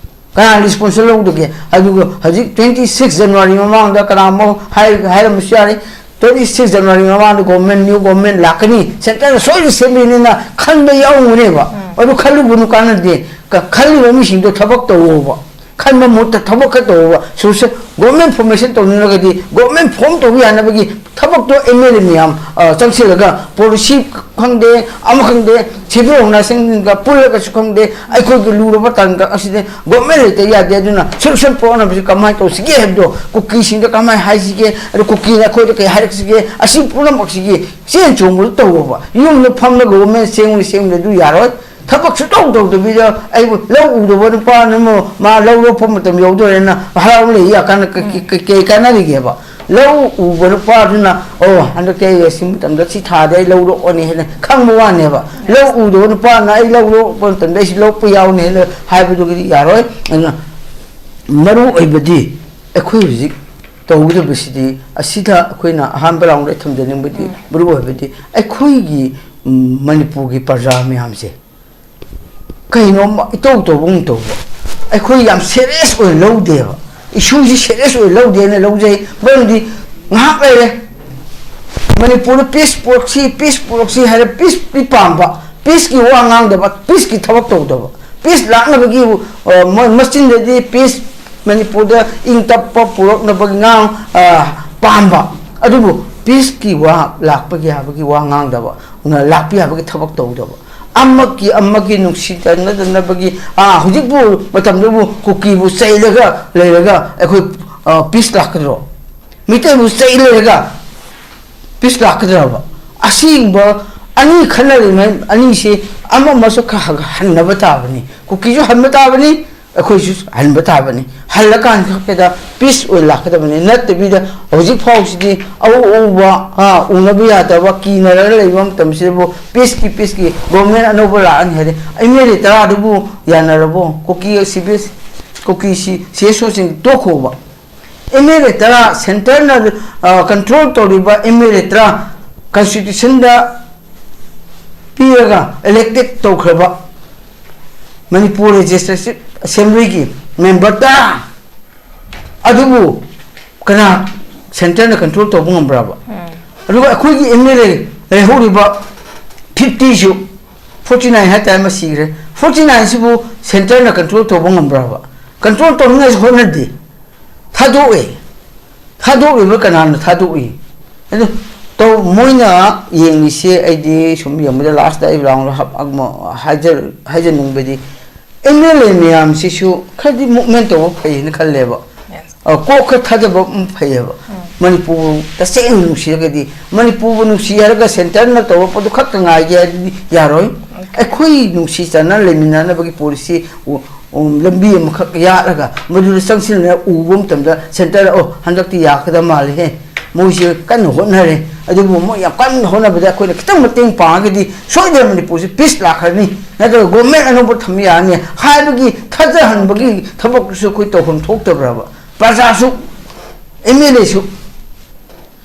ꯀꯅꯥ ꯔꯦꯁꯄꯣꯟꯁꯤꯕꯜ ꯂꯧꯗꯒꯦ? ꯑꯗꯨꯒ ꯍꯧꯖꯤꯛ twenty six January ꯃꯃꯥꯡꯗ ꯀꯅꯥꯃꯨꯛ ꯍꯥꯏ-, ꯍꯥꯏꯔꯝꯕꯁꯨ ꯌꯥꯔꯦ, twenty six January ꯃꯃꯥꯡꯗ ꯒꯣꯔꯃꯦꯟ, ꯅ꯭ꯌꯨ ꯒꯣꯔꯃꯦꯟ ꯂꯥꯛꯀꯅꯤ, ꯁꯦꯟꯇꯔꯅ ꯁꯣꯏꯗꯅ ꯁꯦꯝꯕꯤꯅꯤꯅ ꯈꯟꯕ ꯌꯥꯎꯔꯝꯒꯅꯦꯕ꯫ ꯎꯝ꯫ ꯑꯗꯨ ꯈꯜꯂꯨꯒꯅꯨ, ꯀꯥꯟꯅꯗꯦ꯫ ꯀ-, ꯈꯜꯂꯤꯕ ꯃꯤꯁꯤꯡꯗꯣ ꯊꯕꯛ ꯇꯧꯋꯣꯕ꯫ ꯈꯟꯕ ꯃꯍꯨꯠꯇ ꯊꯕꯛ ꯈꯔ ꯇꯧꯕ, ꯁꯣꯁꯦꯜ ꯒꯣꯔꯃꯦꯟ ꯐꯣꯔꯃꯦꯁꯟ ꯇꯧꯅꯤꯡꯂꯒꯗꯤ ꯒꯣꯔꯃꯦꯟ ꯐꯣꯔꯝ ꯇꯧꯕ ꯌꯥꯅꯕꯒꯤ ꯊꯕꯛꯇꯣ ꯑꯦꯝ ꯑꯦꯜ ꯑꯦ ꯃꯌꯥꯝ, ꯑ, ꯆꯪꯁꯤꯜꯂꯒ ꯄꯣꯂꯤꯁꯤ ꯈꯪꯗꯦ, ꯑꯃ ꯈꯪꯗꯦ, ꯁꯤꯚꯤꯜ ꯑꯣꯔꯒꯅꯥꯏꯖꯦꯁꯟꯒ ꯄꯨꯜꯂꯒꯁꯨ ꯈꯪꯗꯦ, ꯑꯩꯈꯣꯏꯒꯤ ꯂꯨꯔꯕ ꯇꯥꯡꯀꯛ ꯑꯁꯤꯗ ꯒꯣꯔꯃꯦꯟ ꯂꯩꯇ ꯌꯥꯗꯦ꯫ ꯑꯗꯨꯅ ꯁꯣꯂꯨꯁꯟ ꯄꯨꯔꯛꯅꯕꯁꯤ ꯀꯃꯥꯏꯅ ꯇꯧꯁꯤꯒꯦ ꯍꯥꯏꯕꯗꯣ ꯀꯨꯀꯤꯁꯤꯡꯗ ꯀꯃꯥꯏꯅ ꯍꯥꯏꯁꯤꯒꯦ, ꯑꯗꯣ ꯀꯨꯀꯤꯅ ꯑꯩꯈꯣꯏꯗ ꯀꯩ ꯍꯥꯏꯔꯛꯁꯤꯒꯦ, ꯑꯁꯤ ꯄꯨꯝꯅꯃꯛꯁꯤꯒꯤ ꯆꯦꯟ ꯆꯣꯡꯕꯗꯨ ꯇꯧꯑꯣꯕ꯫ ꯌꯨꯝꯗ ꯐꯝꯂꯒ ꯒꯣꯔꯃꯦꯟ ꯁꯦꯝꯒꯅꯤ ꯁꯦꯝꯒꯅꯤ ꯑꯗꯨ ꯌꯥꯔꯣꯏ꯫ ꯊꯕꯛ ꯁꯨꯇꯧ ꯇꯧꯗꯕꯤꯗ ꯑꯩꯕꯨ ꯂꯧ ꯎꯗꯕ ꯅꯨꯄꯥꯅ ꯑꯃ ꯃꯥ ꯂꯧ ꯂꯣꯛꯄ ꯃꯇꯝ ꯌꯧꯗꯣꯔꯦꯅ ꯍꯔꯥꯎ ꯂꯩ ꯌꯥꯀꯥꯟꯗ ꯀ-, ꯀ-, ꯀ-, ꯀꯩ ꯀꯥꯟꯅꯔꯤꯒꯦꯕ? ꯂꯧ ꯎꯕ ꯅꯨꯄꯥꯗꯨꯅ, "ꯑꯣ, ꯍꯟꯗꯛꯇꯤ ꯑꯩ ꯑꯁꯤ ꯃꯇꯝꯗ ꯁꯤ ꯊꯥꯗꯤ ꯑꯩ ꯂꯧ ꯂꯣꯛꯑꯅꯤ" ꯍꯥꯏꯅ ꯈꯪꯕ ꯋꯥꯅꯦꯕ꯫ ꯂꯧ ꯎꯗꯕ ꯅꯨꯄꯥꯅ "ꯑꯩ ꯂꯧ ꯂꯣꯛꯄ ꯃꯇꯝꯗ ꯑꯩꯁꯤ ꯂꯣꯛꯄ ꯌꯥꯎꯅꯤ" ꯍꯥꯏꯅ ꯍꯥꯏꯕꯗꯨꯒꯤꯗꯤ ꯌꯥꯔꯣꯏ꯫ ꯑꯗꯨꯅ ꯃꯔꯨ ꯑꯣꯏꯕꯗꯤ ꯑꯩꯈꯣꯏ ꯍꯧꯖꯤꯛ ꯇꯧꯒꯗꯕꯁꯤꯗꯤ ꯑꯁꯤꯗ ꯑꯩꯈꯣꯏꯅ ꯑꯍꯥꯟꯕ ꯔꯥꯎꯟꯗ ꯊꯝꯖꯅꯤꯡꯕꯗꯤ ꯎꯝ꯫ ꯃꯔꯨ ꯑꯣꯏꯕꯗꯤ ꯑꯩꯈꯣꯏꯒꯤ, ꯎꯝ, ꯃꯅꯤꯄꯨꯔꯒꯤ ꯄ꯭ꯔꯖꯥ ꯃꯌꯥꯝꯁꯦ ꯀꯩꯅꯣꯝꯃ ꯏꯇꯧ ꯇꯧꯕꯒꯨꯝ ꯇꯧꯕ꯫ ꯑꯩꯈꯣꯏ ꯌꯥꯝ ꯁꯦꯔꯤꯌꯁ ꯑꯣꯏꯅ ꯂꯧꯗꯦꯕ꯫ ꯏꯁꯨꯁꯤ ꯁꯦꯔꯤꯌꯁ ꯑꯣꯏꯅ ꯂꯧꯗꯦꯅ ꯂꯧꯖꯩ꯫ ꯃꯔꯝꯗꯤ ꯉꯥꯏꯍꯥꯛ ꯂꯩꯔꯦ ꯃꯅꯤꯄꯨꯔꯗ ꯄꯤꯁ ꯄꯨꯔꯛꯁꯤ, ꯄꯤꯁ ꯄꯨꯔꯛꯁꯤ ꯍꯥꯏꯔ ꯄꯤꯁꯇꯤ ꯄꯥꯝꯕ, ꯄꯤꯁꯀꯤ ꯋꯥ ꯉꯥꯡꯗꯕ, ꯄꯤꯁꯀꯤ ꯊꯕꯛ ꯇꯧꯗꯕ, ꯄꯤꯁ ꯂꯥꯛꯅꯕꯒꯤ, ꯑ, ꯃ-, ꯃꯆꯤꯟꯗꯗꯤ ꯄꯤꯁ ꯃꯅꯤꯄꯨꯔꯗ ꯏꯪ ꯇꯞꯄ ꯄꯨꯔꯛꯅꯕꯒꯤ ꯉꯥꯡ, ꯑ, ꯄꯥꯝꯕ, ꯑꯗꯨꯕꯨ ꯄꯤꯁꯀꯤ ꯋꯥ ꯂꯥꯛꯄꯒꯤ ꯌꯥꯕꯒꯤ ꯋꯥ ꯉꯥꯡꯗꯕ, ꯂꯥꯛꯄ ꯌꯥꯕꯒꯤ ꯊꯕꯛ ꯇꯧꯗꯕ, ꯑꯃꯒꯤ ꯑꯃꯒꯤ ꯅꯨꯡꯁꯤ ꯆꯥꯟꯅꯗꯅꯕꯒꯤ, ꯑꯥ, ꯍꯧꯖꯤꯛꯄꯨ ꯃꯇꯝꯗꯕꯨ ꯀꯨꯀꯤꯕꯨ ꯆꯩꯔꯒ ꯂꯩꯔꯒ ꯑꯩꯈꯣꯏ, ꯑ, ꯄꯤꯁ ꯂꯥꯛꯀꯗ꯭ꯔꯣ? ꯃꯤꯇꯩꯕꯨ ꯆꯩ ꯂꯩꯔꯒ ꯄꯤꯁ ꯂꯥꯛꯀꯗ꯭ꯔꯕ? ꯑꯁꯤꯒꯨꯝꯕ ꯑꯅꯤ ꯈꯟꯅꯔꯤꯉꯩ ꯑꯅꯤꯁꯤ ꯑꯃ ꯑꯃꯁꯨ ꯈꯔ ꯈꯔ ꯍꯟꯅꯕ ꯇꯥꯕꯅꯤ꯫ ꯀꯨꯀꯤꯁꯨ ꯍꯟꯕ ꯇꯥꯕꯅꯤ, ꯑꯩꯈꯣꯏꯁꯨ ꯍꯟꯕ ꯇꯥꯕꯅꯤ꯫ ꯍꯜꯂꯀꯥꯟ ꯈꯛꯇꯗ ꯄꯤꯁ ꯑꯣꯏꯅ ꯂꯥꯛꯀꯗꯕꯅꯤ, ꯅꯠꯇꯕꯤꯗ ꯍꯧꯖꯤꯛ ꯐꯥꯎꯁꯤꯗꯤ ꯑꯎ ꯑꯎꯕ, ꯑꯥ, ꯎꯅꯕ ꯌꯥꯗꯕ ꯀꯤꯅꯔꯒ ꯂꯩꯕ ꯃꯇꯝꯁꯤꯗꯕꯨ ꯄꯤꯁꯀꯤ, ꯄꯤꯁꯀꯤ ꯒꯣꯔꯃꯦꯟ ꯑꯅꯧꯕ ꯂꯥꯛꯑꯅꯤ ꯍꯥꯏꯔꯦ꯫ M L A ꯇꯔꯥꯗꯨꯕꯨ ꯌꯥꯅꯔꯕꯣ? ꯀꯨꯀꯤ ꯁꯤ ꯄꯤꯁ, ꯀꯨꯀꯤ ꯁꯤ, C S ꯑꯣꯁꯤꯡ ꯇꯣꯛꯈꯣꯕ꯫ M L A ꯇꯔꯥ, ꯁꯦꯟꯇꯔꯅ, ꯑ, ꯀꯟꯇ꯭ꯔꯣꯜ ꯇꯧꯔꯤꯕ ꯑꯦꯝ ꯑꯦꯜ ꯑꯦ ꯇꯔꯥ ꯀꯟꯁꯇꯤꯇ꯭ꯌꯨꯁꯟꯗ ꯄꯤꯔꯒ ꯏꯂꯦꯛꯇꯦꯠ ꯇꯧꯈ꯭ꯔꯕ ꯃꯅꯤꯄꯨꯔ ꯂꯦꯖꯤꯁꯂꯦꯇꯤꯚ ꯑꯦꯁꯦꯝꯕ꯭ꯂꯤꯒꯤ ꯃꯦꯝꯕꯔ ꯇꯔꯥ ꯑꯗꯨꯕꯨ ꯀꯅꯥ ꯁꯦꯟꯇꯔꯅ ꯀꯟꯇ꯭ꯔꯣꯜ ꯇꯧꯕ ꯉꯝꯕ꯭ꯔꯕ? ꯎꯝ꯫ ꯑꯗꯨꯒ ꯑꯩꯈꯣꯏꯒꯤ ꯑꯦꯝ ꯑꯦꯜ ꯑꯦ ꯂꯩꯍꯧꯔꯤꯕ ꯐꯤꯐꯇꯤꯁꯨ, ꯐꯣꯔꯇꯤ ꯅꯥꯏꯟ ꯍꯥꯏꯇꯥꯔꯦ, ꯑꯃ ꯁꯤꯈ꯭ꯔꯦ, ꯐꯣꯔꯇꯤ ꯅꯥꯏꯟꯁꯤꯕꯨ ꯁꯦꯟꯇꯔꯅ ꯀꯟꯇ꯭ꯔꯣꯜ ꯇꯧꯕ ꯉꯝꯕ꯭ꯔꯕ? ꯀꯟꯇ꯭ꯔꯣꯜ ꯇꯧꯅꯤꯡꯉꯥꯏꯁꯨ ꯍꯣꯠꯅꯗꯦ꯫ ꯊꯥꯗꯣꯛꯑꯦ꯫ ꯊꯥꯗꯣꯛꯂꯤꯕ ꯀꯅꯥꯅ ꯊꯥꯗꯣꯛꯏ? ꯑꯗꯨ ꯇꯧ, ꯃꯣꯏꯅ ꯌꯦꯡꯂꯤꯁꯦ, ꯑꯩꯗꯤ ꯁꯨꯝ ꯌꯦꯡꯕꯗ ꯂꯥꯁꯇ ꯑꯩ ꯔꯥꯎꯟ ꯑꯃ ꯍꯥꯏꯖ-, ꯍꯥꯏꯖꯅꯤꯡꯕꯗꯤ, ꯑꯦꯝ ꯑꯦꯜ ꯑꯦ ꯃꯌꯥꯝꯁꯤꯁꯨ ꯈꯔꯗꯤ ꯃꯨꯞꯃꯦꯟ ꯇꯧꯕ ꯐꯩꯅ ꯈꯜꯂꯦꯕ꯫ ꯑ, ꯀꯣꯛ ꯈꯔ ꯊꯥꯗꯕ ꯑꯃ ꯐꯩꯌꯦꯕ꯫ ꯃꯅꯤꯄꯨꯔ ꯇꯁꯦꯡꯅ ꯅꯨꯡꯁꯤꯔꯒꯗꯤ, ꯃꯅꯤꯄꯨꯔꯕꯨ ꯅꯨꯡꯁꯤ ꯍꯥꯏꯔꯒ ꯁꯦꯟꯇꯔꯅ ꯇꯧꯕ ꯄꯣꯠꯇꯨ ꯈꯛꯇ ꯉꯥꯏꯒꯦ ꯍꯥꯏꯗꯨꯗꯤ ꯌꯥꯔꯣꯏ꯫ ꯑꯩꯈꯣꯏ ꯅꯨꯡꯁꯤ ꯆꯥꯟꯅ ꯂꯩꯃꯤꯟꯅꯅꯕꯒꯤ ꯄꯣꯂꯤꯁꯤ, ꯎ-, ꯎ-, ꯂꯝꯕꯤ ꯑꯃꯈꯛ ꯌꯥꯠꯂꯒ ꯃꯗꯨꯗ ꯆꯪꯁꯤꯟꯅ ꯎꯕ ꯃꯇꯝꯗ ꯁꯦꯟꯇꯔ, "ꯑꯣ, ꯍꯟꯗꯛꯇꯤ ꯌꯥꯒꯗꯕ ꯃꯥꯜꯂꯦꯍꯦ, ꯃꯣꯏꯁꯦ ꯀꯟꯅ ꯍꯣꯠꯅꯔꯦ, ꯑꯗꯨꯕꯨ ꯃꯣꯏ ꯌꯥꯝ ꯀꯟꯅ ꯍꯣꯠꯅꯕꯗ ꯑꯩꯈꯣꯏꯅ ꯈꯤꯇꯪ ꯃꯇꯦꯡ ꯄꯥꯡꯉꯒꯗꯤ ꯁꯣꯏꯗꯅ ꯃꯅꯤꯄꯨꯔꯁꯤ ꯄꯤꯁ ꯂꯥꯛꯈ꯭ꯔꯅꯤ, ꯅꯠꯇ꯭ꯔꯒ ꯒꯣꯔꯃꯦꯟ ꯑꯅꯧꯕ ꯊꯝꯕ ꯌꯥꯔꯅꯤ" ꯍꯥꯏꯕꯒꯤ ꯊꯥꯖꯍꯟꯕꯒꯤ ꯊꯕꯛꯁꯨ ꯑꯩꯈꯣꯏ ꯇꯧꯐꯝ ꯊꯣꯛꯇꯕ꯭ꯔꯕ? ꯄ꯭ꯔꯖꯥꯁꯨ, ꯑꯦꯝ ꯑꯦꯜ ꯑꯦꯁꯨ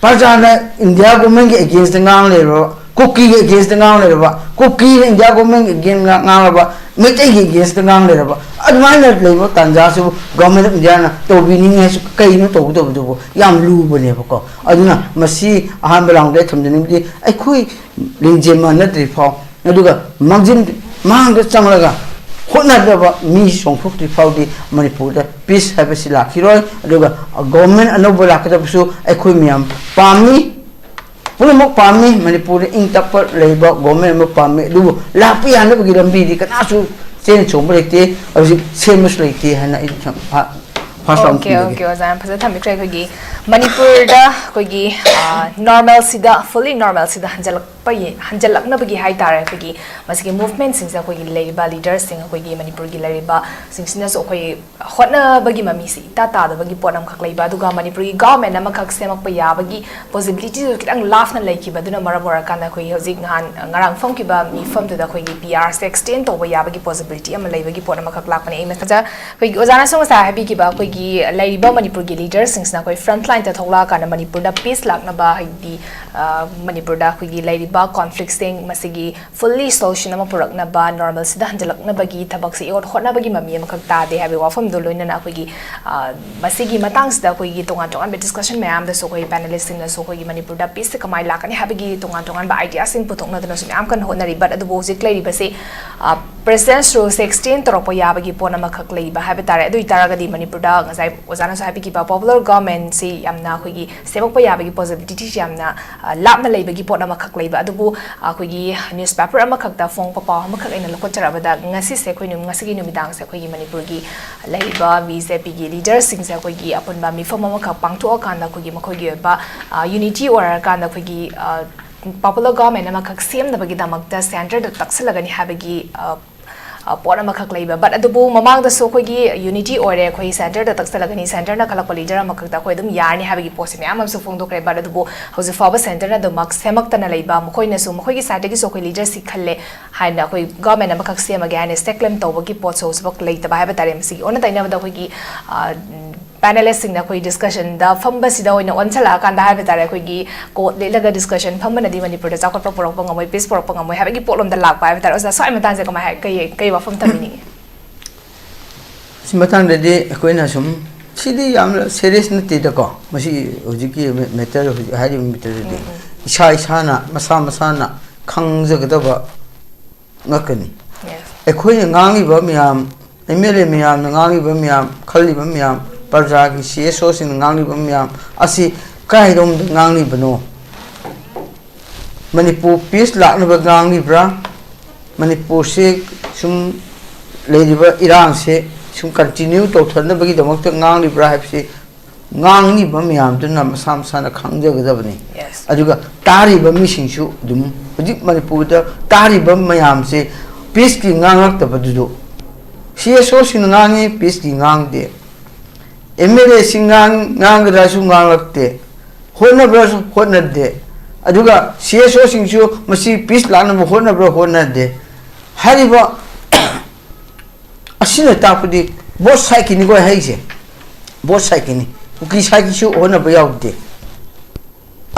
ꯄ꯭ꯔꯖꯥꯅ ꯏꯟꯗꯤꯌꯥ ꯒꯣꯔꯃꯦꯟꯒꯤ ꯑꯦꯒꯦꯟꯁꯇ ꯉꯥꯡ ꯂꯩꯔꯕ, ꯀꯨꯀꯤꯒꯤ ꯑꯦꯒꯦꯟꯁꯇ ꯉꯥꯡ ꯂꯩꯔꯕ, ꯀꯨꯀꯤꯅ ꯏꯟꯗꯤꯌꯥ ꯒꯣꯔꯃꯦꯟꯒꯤ ꯑꯦꯒꯦꯟꯁ ꯉꯥꯡ-, ꯉꯥꯡꯂꯕ, ꯃꯩꯇꯩꯒꯤ ꯑꯦꯒꯦꯟꯁꯇ ꯉꯥꯡ ꯂꯩꯔꯕ, ꯑꯗꯨꯃꯥꯏꯅ ꯂꯩꯕ ꯇꯥꯟꯖꯥꯁꯤꯕꯨ ꯒꯣꯔꯃꯦꯟ ꯑꯣꯐ ꯏꯟꯗꯤꯌꯥꯅ ꯇꯧꯕꯤꯅꯤꯡꯉꯦ ꯍꯥꯏꯁꯨ ꯀꯩꯅꯣ ꯇꯧꯒꯗꯕꯗꯨꯕꯨ? ꯌꯥꯝ ꯂꯨꯕꯅꯦꯕꯀꯣ꯫ ꯑꯗꯨꯅ ꯃꯁꯤ ꯑꯍꯥꯟꯕ ꯔꯥꯎꯟꯗ ꯑꯩ ꯊꯝꯖꯅꯤꯡꯕꯗꯤ, ꯑꯩꯈꯣꯏ ꯂꯤꯡꯖꯦꯜ ꯃꯥꯟꯅꯗ꯭ꯔꯤ ꯐꯥꯎ, ꯑꯗꯨꯒ ꯃꯥꯡꯖꯤꯟ ꯃꯥꯡꯗ ꯆꯪꯂꯒ ꯍꯣꯠꯅꯗꯕ ꯃꯤ ꯆꯣꯡꯊꯣꯛꯇ꯭ꯔꯤ ꯐꯥꯎꯗꯤ ꯃꯅꯤꯄꯨꯔꯗ ꯄꯤꯁ ꯍꯥꯏꯕꯁꯤ ꯂꯥꯛꯈꯤꯔꯣꯏ꯫ ꯑꯗꯨꯒ ꯒꯣꯔꯃꯦꯟ ꯑꯅꯧꯕ ꯂꯥꯛꯀꯗꯕꯁꯨ ꯑꯩꯈꯣꯏ ꯃꯌꯥꯝ ꯄꯥꯝꯃꯤ, ꯄꯨꯝꯅꯃꯛ ꯄꯥꯝꯃꯤ꯫ ꯃꯅꯤꯄꯨꯔꯗ ꯏꯪ ꯇꯞꯄ ꯂꯩꯕ ꯒꯣꯔꯃꯦꯟ ꯑꯃ ꯄꯥꯝꯃꯤ꯫ ꯑꯗꯨꯕꯨ ꯂꯥꯛꯄ ꯌꯥꯅꯕꯒꯤ ꯂꯝꯕꯤꯗꯤ ꯀꯅꯥꯁꯨ ꯆꯦꯟ ꯆꯣꯡꯕ ꯂꯩꯇꯦ, ꯍꯧꯖꯤꯛ ꯁꯦꯝꯕꯁꯨ ꯂꯩꯇꯦ ꯍꯥꯏꯅ ꯑꯩ ꯁꯨꯝ ꯐꯥ-, ꯐꯥꯔꯁ ꯔꯥꯎꯟ ꯑꯣꯀꯦ, ꯊꯝꯖꯒꯦ꯫ ꯑꯣꯀꯦ, ꯑꯣꯖꯥ, ꯌꯥꯝ ꯐꯖꯅ ꯊꯝꯕꯤꯈ꯭ꯔꯦ꯫ ꯑꯩꯈꯣꯏꯒꯤ ꯃꯅꯤꯄꯨꯔꯗ ꯑꯩꯈꯣꯏꯒꯤ, ꯑ, ꯅꯣꯔꯃꯦꯜꯁꯤꯗ, ꯐꯨꯜꯂꯤ ꯅꯣꯔꯃꯦꯜꯁꯤꯗ ꯍꯟꯖꯜꯂꯛꯄ ꯌꯦ-, ꯍꯟꯖꯜꯂꯛꯅꯕꯒꯤ ꯍꯥꯏ ꯇꯥꯔꯦ, ꯑꯩꯈꯣꯏꯒꯤ ꯃꯁꯤꯒꯤ ꯃꯨꯚꯃꯦꯟꯁꯤꯡꯁꯦ ꯑꯩꯈꯣꯏꯒꯤ ꯂꯩꯔꯤꯕ ꯂꯤꯗꯔꯁꯤꯡ, ꯑꯩꯈꯣꯏꯒꯤ ꯃꯅꯤꯄꯨꯔꯒꯤ ꯂꯩꯔꯤꯕꯁꯤꯡꯁꯤꯅꯁꯨ ꯑꯩꯈꯣꯏ ꯍꯣꯠꯅꯕꯒꯤ ꯃꯃꯤꯁꯤ ꯏꯇꯥ ꯇꯥꯗꯕꯒꯤ ꯄꯣꯠ ꯑꯃꯈꯛ ꯂꯩꯕ, ꯑꯗꯨꯒ ꯃꯅꯤꯄꯨꯔꯒꯤ ꯒꯚꯔꯟꯃꯦꯟꯠ ꯑꯃꯈꯛ ꯁꯦꯝꯃꯛꯄ ꯌꯥꯕꯒꯤ ꯄꯣꯁꯤꯕꯤꯂꯤꯇꯤꯗꯨ ꯈꯤꯇꯪ ꯂꯥꯞꯅ ꯂꯩꯈꯤꯕ꯫ ꯑꯗꯨꯅ ꯃꯔꯝ ꯑꯣꯏꯔꯀꯥꯟꯗ ꯑꯩꯈꯣꯏ ꯍꯧꯖꯤꯛ ꯅꯍꯥꯟ, ꯉꯔꯥꯡ ꯐꯝꯈꯤꯕ ꯃꯤꯐꯝꯗꯨꯗ ꯑꯩꯈꯣꯏꯒꯤ ꯄꯤ ꯑꯥꯔꯁꯦ ꯑꯦꯛꯁꯇꯦꯟ ꯇꯧꯕ ꯌꯥꯕꯒꯤ ꯄꯣꯁꯤꯕꯤꯂꯤꯇꯤ ꯑꯃ ꯂꯩꯕꯒꯤ ꯄꯣꯠ ꯑꯃꯈꯛ ꯂꯥꯛꯄꯅꯦ꯫ ꯑꯩ ꯃꯊꯪꯗ ꯑꯩꯈꯣꯏꯒꯤ ꯑꯣꯖꯥꯅꯁꯨ ꯉꯁꯥꯏ ꯍꯥꯏꯕꯤꯈꯤꯕ ꯑꯩꯈꯣꯏꯒꯤ ꯂꯩꯔꯤꯕ ꯃꯅꯤꯄꯨꯔꯒꯤ ꯂꯤꯗꯔꯁꯤꯡꯁꯤꯅ ꯑꯩꯈꯣꯏ ꯐ꯭ꯔꯟꯠ ꯂꯥꯏꯟꯗ ꯊꯣꯛꯂꯛꯑꯀꯥꯟꯗ ꯃꯅꯤꯄꯨꯔꯗ ꯄꯤꯁ ꯂꯥꯛꯅꯕ, ꯍꯥꯏꯗꯤ, ꯑ, ꯃꯅꯤꯄꯨꯔꯗ ꯑꯩꯈꯣꯏꯒꯤ ꯂꯩꯔꯤꯕ ꯀꯣꯟꯐ꯭ꯂꯤꯛꯁꯤꯡ ꯃꯁꯤꯒꯤ ꯐꯨꯜꯂꯤ ꯁꯣꯂꯨꯁꯟ ꯑꯃ ꯄꯨꯔꯛꯅꯕ, ꯅꯣꯔꯃꯦꯜꯁꯤꯗ ꯍꯟꯖꯤꯜꯂꯛꯅꯕꯒꯤ ꯊꯕꯛꯁꯤ ꯏꯍꯣꯠ ꯍꯣꯠꯅꯕꯒꯤ ꯃꯃꯤ ꯑꯃꯈꯛ ꯇꯥꯗꯦ ꯍꯥꯏꯕꯒꯤ ꯋꯥꯐꯝꯗꯨ ꯂꯣꯏꯅꯅ ꯑꯩꯈꯣꯏꯒꯤ, ꯑ, ꯃꯁꯤꯒꯤ ꯃꯇꯥꯡꯁꯤꯗ ꯑꯩꯈꯣꯏꯒꯤ ꯇꯣꯉꯥꯟ ꯇꯣꯉꯥꯟꯕ ꯗꯤꯁꯀꯁꯟ ꯃꯌꯥꯝꯗꯁꯨ ꯑꯩꯈꯣꯏ ꯄꯦꯅꯦꯂꯤꯁꯁꯤꯡꯅꯁꯨ ꯑꯩꯈꯣꯏꯒꯤ ꯃꯅꯤꯄꯨꯔꯗ ꯄꯤꯁꯁꯦ ꯀꯃꯥꯏꯅ ꯂꯥꯛꯀꯅꯤ ꯍꯥꯏꯕꯒꯤ ꯇꯣꯉꯥꯟ ꯇꯣꯉꯥꯟꯕ ꯑꯥꯏꯗꯤꯌꯥꯁꯤꯡ ꯄꯨꯊꯣꯛꯅꯗꯨꯅꯁꯨ ꯃꯌꯥꯝ ꯀꯟꯅ ꯍꯣꯠꯅꯔꯤ꯫ But ꯑꯗꯨꯕꯨ ꯍꯧꯖꯤꯛ ꯂꯩꯔꯤꯕꯁꯤ, ꯑ, ꯄ꯭ꯔꯦꯁꯤꯗꯦꯟꯁ ꯔꯨꯜꯁꯦ ꯑꯦꯛꯁꯇꯦꯟ ꯇꯧꯔꯛꯄ ꯌꯥꯕꯒꯤ ꯄꯣꯠ ꯑꯃꯈꯛ ꯂꯩꯕ ꯍꯥꯏꯕ ꯇꯥꯔꯦ꯫ ꯑꯗꯨ ꯑꯣꯏꯇꯥꯔꯒꯗꯤ ꯃꯅꯤꯄꯨꯔꯗ ꯉꯁꯥꯏ ꯑꯣꯖꯥꯅꯁꯨ ꯍꯥꯏꯕꯤꯈꯤꯕ ꯄꯣꯄꯨꯂꯔ ꯒꯚꯔꯟꯃꯦꯟꯁꯤ ꯌꯥꯝꯅ ꯑꯩꯈꯣꯏꯒꯤ ꯁꯦꯝꯃꯛꯄ ꯌꯥꯕꯒꯤ ꯄꯣꯁꯤꯕꯤꯂꯤꯇꯤꯁꯤ ꯌꯥꯝꯅ, ꯑ, ꯂꯥꯞꯅ ꯂꯩꯕꯒꯤ ꯄꯣꯠ ꯑꯃꯈꯛ ꯂꯩꯕ꯫ ꯑꯗꯨꯕꯨ ꯑꯩꯈꯣꯏꯒꯤ ꯅ꯭ꯌꯨꯁꯄꯦꯄꯔ ꯑꯃꯈꯛꯇ ꯐꯣꯡꯕ ꯄꯥꯎ ꯑꯃꯈꯛ ꯑꯩꯅ ꯂꯧꯈꯠꯆꯔꯕꯗ, ꯉꯁꯤꯁꯦ ꯑꯩꯈꯣꯏ ꯅꯨ-, ꯉꯁꯤꯒꯤ ꯅꯨꯃꯤꯗꯥꯡꯁꯦ ꯑꯩꯈꯣꯏꯒꯤ ꯃꯅꯤꯄꯨꯔꯒꯤ ꯂꯩꯔꯤꯕ ꯕꯤ ꯖꯦ ꯄꯤꯒꯤ ꯂꯤꯗꯔꯁꯤꯡꯁꯦ ꯑꯩꯈꯣꯏꯒꯤ ꯑꯄꯨꯟꯕ ꯃꯤꯐꯝ ꯑꯃꯈꯛ ꯄꯥꯡꯊꯣꯛꯑꯀꯥꯟꯗ ꯑꯩꯈꯣꯏꯒꯤ ꯃꯈꯣꯏꯒꯤ ꯑꯣꯏꯕ, ꯑ, ꯌꯨꯅꯤꯇꯤ ꯑꯣꯏꯔꯀꯥꯟꯗ ꯑꯩꯈꯣꯏꯒꯤ, ꯑ, ꯄꯣꯄꯨꯂꯔ ꯒꯚꯔꯟꯃꯦꯟ ꯑꯃꯈꯛ ꯁꯦꯝꯅꯕꯒꯤꯗꯃꯛꯇ ꯁꯦꯟꯇꯔꯗ ꯇꯛꯁꯤꯜꯂꯒꯅꯤ ꯍꯥꯏꯕꯒꯤ, ꯑ, ꯑ, ꯄꯣꯠ ꯑꯃꯈꯛ ꯂꯩꯕ꯫ But ꯑꯗꯨꯕꯨ ꯃꯃꯥꯡꯗꯁꯨ ꯑꯩꯈꯣꯏꯒꯤ ꯌꯨꯅꯤꯇꯤ ꯑꯣꯏꯔꯦ, ꯑꯩꯈꯣꯏ ꯁꯦꯟꯇꯔꯗ ꯇꯛꯁꯤꯜꯂꯒꯅꯤ, ꯁꯦꯟꯇꯔꯅ ꯈꯜꯂꯛꯄ ꯂꯤꯗꯔ ꯑꯃꯈꯛꯇ ꯑꯩꯈꯣꯏ ꯑꯗꯨꯝ ꯌꯥꯔꯅꯤ ꯍꯥꯏꯕꯒꯤ ꯄꯣꯠꯁꯦ ꯃꯌꯥꯝ ꯑꯃꯁꯨ ꯐꯣꯡꯗꯣꯛꯈ꯭ꯔꯦ꯫ But ꯑꯗꯨꯕꯨ ꯍꯧꯖꯤꯛ ꯐꯥꯎꯕ ꯁꯦꯟꯇꯔꯅ ꯑꯗꯨꯃꯛ ꯁꯦꯝꯃꯛꯇꯅ ꯂꯩꯕ, ꯃꯈꯣꯏꯅꯁꯨ ꯃꯈꯣꯏꯒꯤ ꯁꯥꯏꯠꯇꯒꯤꯁꯨ ꯑꯩꯈꯣꯏ ꯂꯤꯗꯔꯁꯤ ꯈꯜꯂꯦ ꯍꯥꯏꯅ ꯑꯩꯈꯣꯏ ꯒꯚꯔꯟꯃꯦꯟ ꯑꯃꯈꯛ ꯁꯦꯝꯃꯒꯦ ꯍꯥꯏꯅ ꯁ꯭ꯇꯦꯛ ꯀ꯭ꯂꯦꯝ ꯇꯧꯕꯒꯤ ꯄꯣꯠꯁꯨ ꯍꯧꯖꯤꯛꯐꯥꯎ ꯂꯩꯇꯕ ꯍꯥꯏꯕ ꯇꯥꯔꯦ꯫ ꯃꯁꯤꯒꯤ ꯑꯣꯟꯅ ꯇꯩꯅꯕꯗ ꯑꯩꯈꯣꯏꯒꯤ, ꯑ, ꯄꯦꯅꯦꯂꯤꯁꯁꯤꯡꯅ ꯑꯩꯈꯣꯏ ꯗꯤꯁꯀꯁꯟꯗ ꯐꯝꯕꯁꯤꯗ ꯑꯣꯏꯅ ꯑꯣꯟꯁꯤꯜꯂꯛꯑꯀꯥꯟꯗ ꯍꯥꯏꯕ ꯇꯥꯔꯦ, ꯑꯩꯈꯣꯏꯒꯤ ꯀꯣꯔꯠ ꯂꯤꯠꯂꯒ ꯗꯤꯁꯀꯁꯟ ꯐꯝꯕꯅꯗꯤ ꯃꯅꯤꯄꯨꯔꯗ ꯆꯥꯎꯈꯠꯄ ꯄꯨꯔꯛꯄ ꯉꯝꯃꯣꯏ, ꯄꯤꯁ ꯄꯨꯔꯛꯄ ꯉꯝꯃꯣꯏ ꯍꯥꯏꯕꯒꯤ ꯄꯣꯠꯂꯣꯝꯗ ꯂꯥꯛꯄ ꯍꯥꯏꯕ ꯇꯥꯔꯦ꯫ ꯑꯣꯖꯥ, ꯁ꯭ꯋꯥꯏ ꯃꯇꯥꯡꯁꯦ ꯀꯃꯥꯏ ꯍꯥꯏ-, ꯀꯩ, ꯀꯩ ꯋꯥꯐꯝ ꯊꯝꯕꯤꯅꯤꯡꯉꯤ? ꯁꯤ ꯃꯇꯥꯡꯗꯗꯤ ꯑꯩꯈꯣꯏꯅ ꯁꯨꯝ, ꯁꯤꯗꯤ ꯌꯥꯝꯅ ꯁꯦꯔꯤꯌꯁ ꯅꯠꯇꯦꯗꯀꯣ꯫ ꯃꯁꯤ ꯍꯧꯖꯤꯛꯀꯤ ꯃꯦꯇꯔ, ꯍꯧꯖꯤꯛ ꯍꯥꯏꯔꯤꯕ ꯃꯦꯇꯔꯗꯨꯗꯤ ꯏꯁꯥ ꯏꯁꯥꯅ, ꯃꯁꯥ ꯃꯁꯥꯅ ꯈꯪꯖꯒꯗꯕ ꯉꯥꯛꯀꯅꯤ꯫ Yes. ꯑꯩꯈꯣꯏꯅ ꯉꯥꯡꯂꯤꯕ ꯃꯌꯥꯝ, ꯑꯦꯝ ꯑꯦꯜ ꯑꯦ ꯃꯌꯥꯝꯅ ꯉꯥꯡꯂꯤꯕ ꯃꯌꯥꯝ, ꯈꯜꯂꯤꯕ ꯃꯌꯥꯝ, ꯄ꯭ꯔꯖꯥꯒꯤ ꯁꯤ ꯑꯦꯁ ꯑꯣꯁꯤꯡꯅ ꯉꯥꯡꯂꯤꯕ ꯃꯌꯥꯝ ꯑꯁꯤ ꯀꯥꯏꯔꯣꯝꯗ ꯉꯥꯡꯂꯤꯕꯅꯣ? ꯃꯅꯤꯄꯨꯔ ꯄꯤꯁ ꯂꯥꯛꯅꯕ ꯉꯥꯡꯂꯤꯕ꯭ꯔꯥ? ꯃꯅꯤꯄꯨꯔꯁꯤ ꯁꯨꯝ ꯂꯩꯔꯤꯕ ꯏꯔꯥꯡꯁꯦ ꯁꯨꯝ ꯀꯟꯇꯤꯅ꯭ꯌꯨ ꯇꯧꯊꯅꯕꯒꯤꯗꯃꯛꯇ ꯉꯥꯡꯂꯤꯕ꯭ꯔꯥ ꯍꯥꯏꯕꯁꯤ ꯉꯥꯡꯂꯤꯕ ꯃꯌꯥꯝꯗꯨꯅ ꯃꯁꯥ ꯃꯁꯥꯅ ꯈꯪꯖꯒꯗꯕꯅꯤ꯫ Yes. ꯑꯗꯨꯒ ꯇꯥꯔꯤꯕ ꯃꯤꯁꯤꯡꯁꯨ ꯑꯗꯨꯝ, ꯍꯧꯖꯤꯛ ꯃꯅꯤꯄꯨꯔꯗ ꯇꯥꯔꯤꯕ ꯃꯌꯥꯝꯁꯦ ꯄꯤꯁꯀꯤ ꯉꯥꯡꯂꯛꯇꯕꯗꯨꯗꯣ, ꯁꯤ ꯑꯦꯁ ꯑꯣꯁꯤꯡꯅ ꯉꯥꯡꯉꯤ, ꯄꯤꯁꯀꯤ ꯉꯥꯡꯗꯦ꯫ ꯑꯦꯝ ꯑꯦꯜ ꯑꯦꯁꯤꯡ ꯉꯥꯡ-, ꯉꯥꯡꯒꯗ꯭ꯔꯥꯁꯨ ꯉꯥꯡꯂꯛꯇꯦ, ꯍꯣꯠꯅꯕ꯭ꯔꯥꯁꯨ ꯍꯣꯠꯅꯗꯦ꯫ ꯑꯗꯨꯒ ꯁꯤ ꯑꯦꯁ ꯑꯣꯁꯤꯡꯁꯨ ꯃꯁꯤ ꯄꯤꯁ ꯂꯥꯛꯅꯕ ꯍꯣꯠꯅꯕ꯭ꯔꯥ ꯍꯣꯠꯅꯗꯦ꯫ ꯍꯥꯏꯔꯤꯕ ꯑꯁꯤꯅ ꯇꯥꯛꯄꯗꯤ ꯕꯣꯠ ꯁꯥꯏꯠꯀꯤꯅꯤꯀꯣ ꯑꯩ ꯍꯥꯏꯁꯦ, ꯕꯣꯠ ꯁꯥꯏꯠꯀꯤꯅꯤ꯫ ꯀꯨꯀꯤ ꯁꯥꯏꯠꯀꯤꯁꯨ ꯍꯣꯠꯅꯕ ꯌꯥꯎꯗꯦ꯫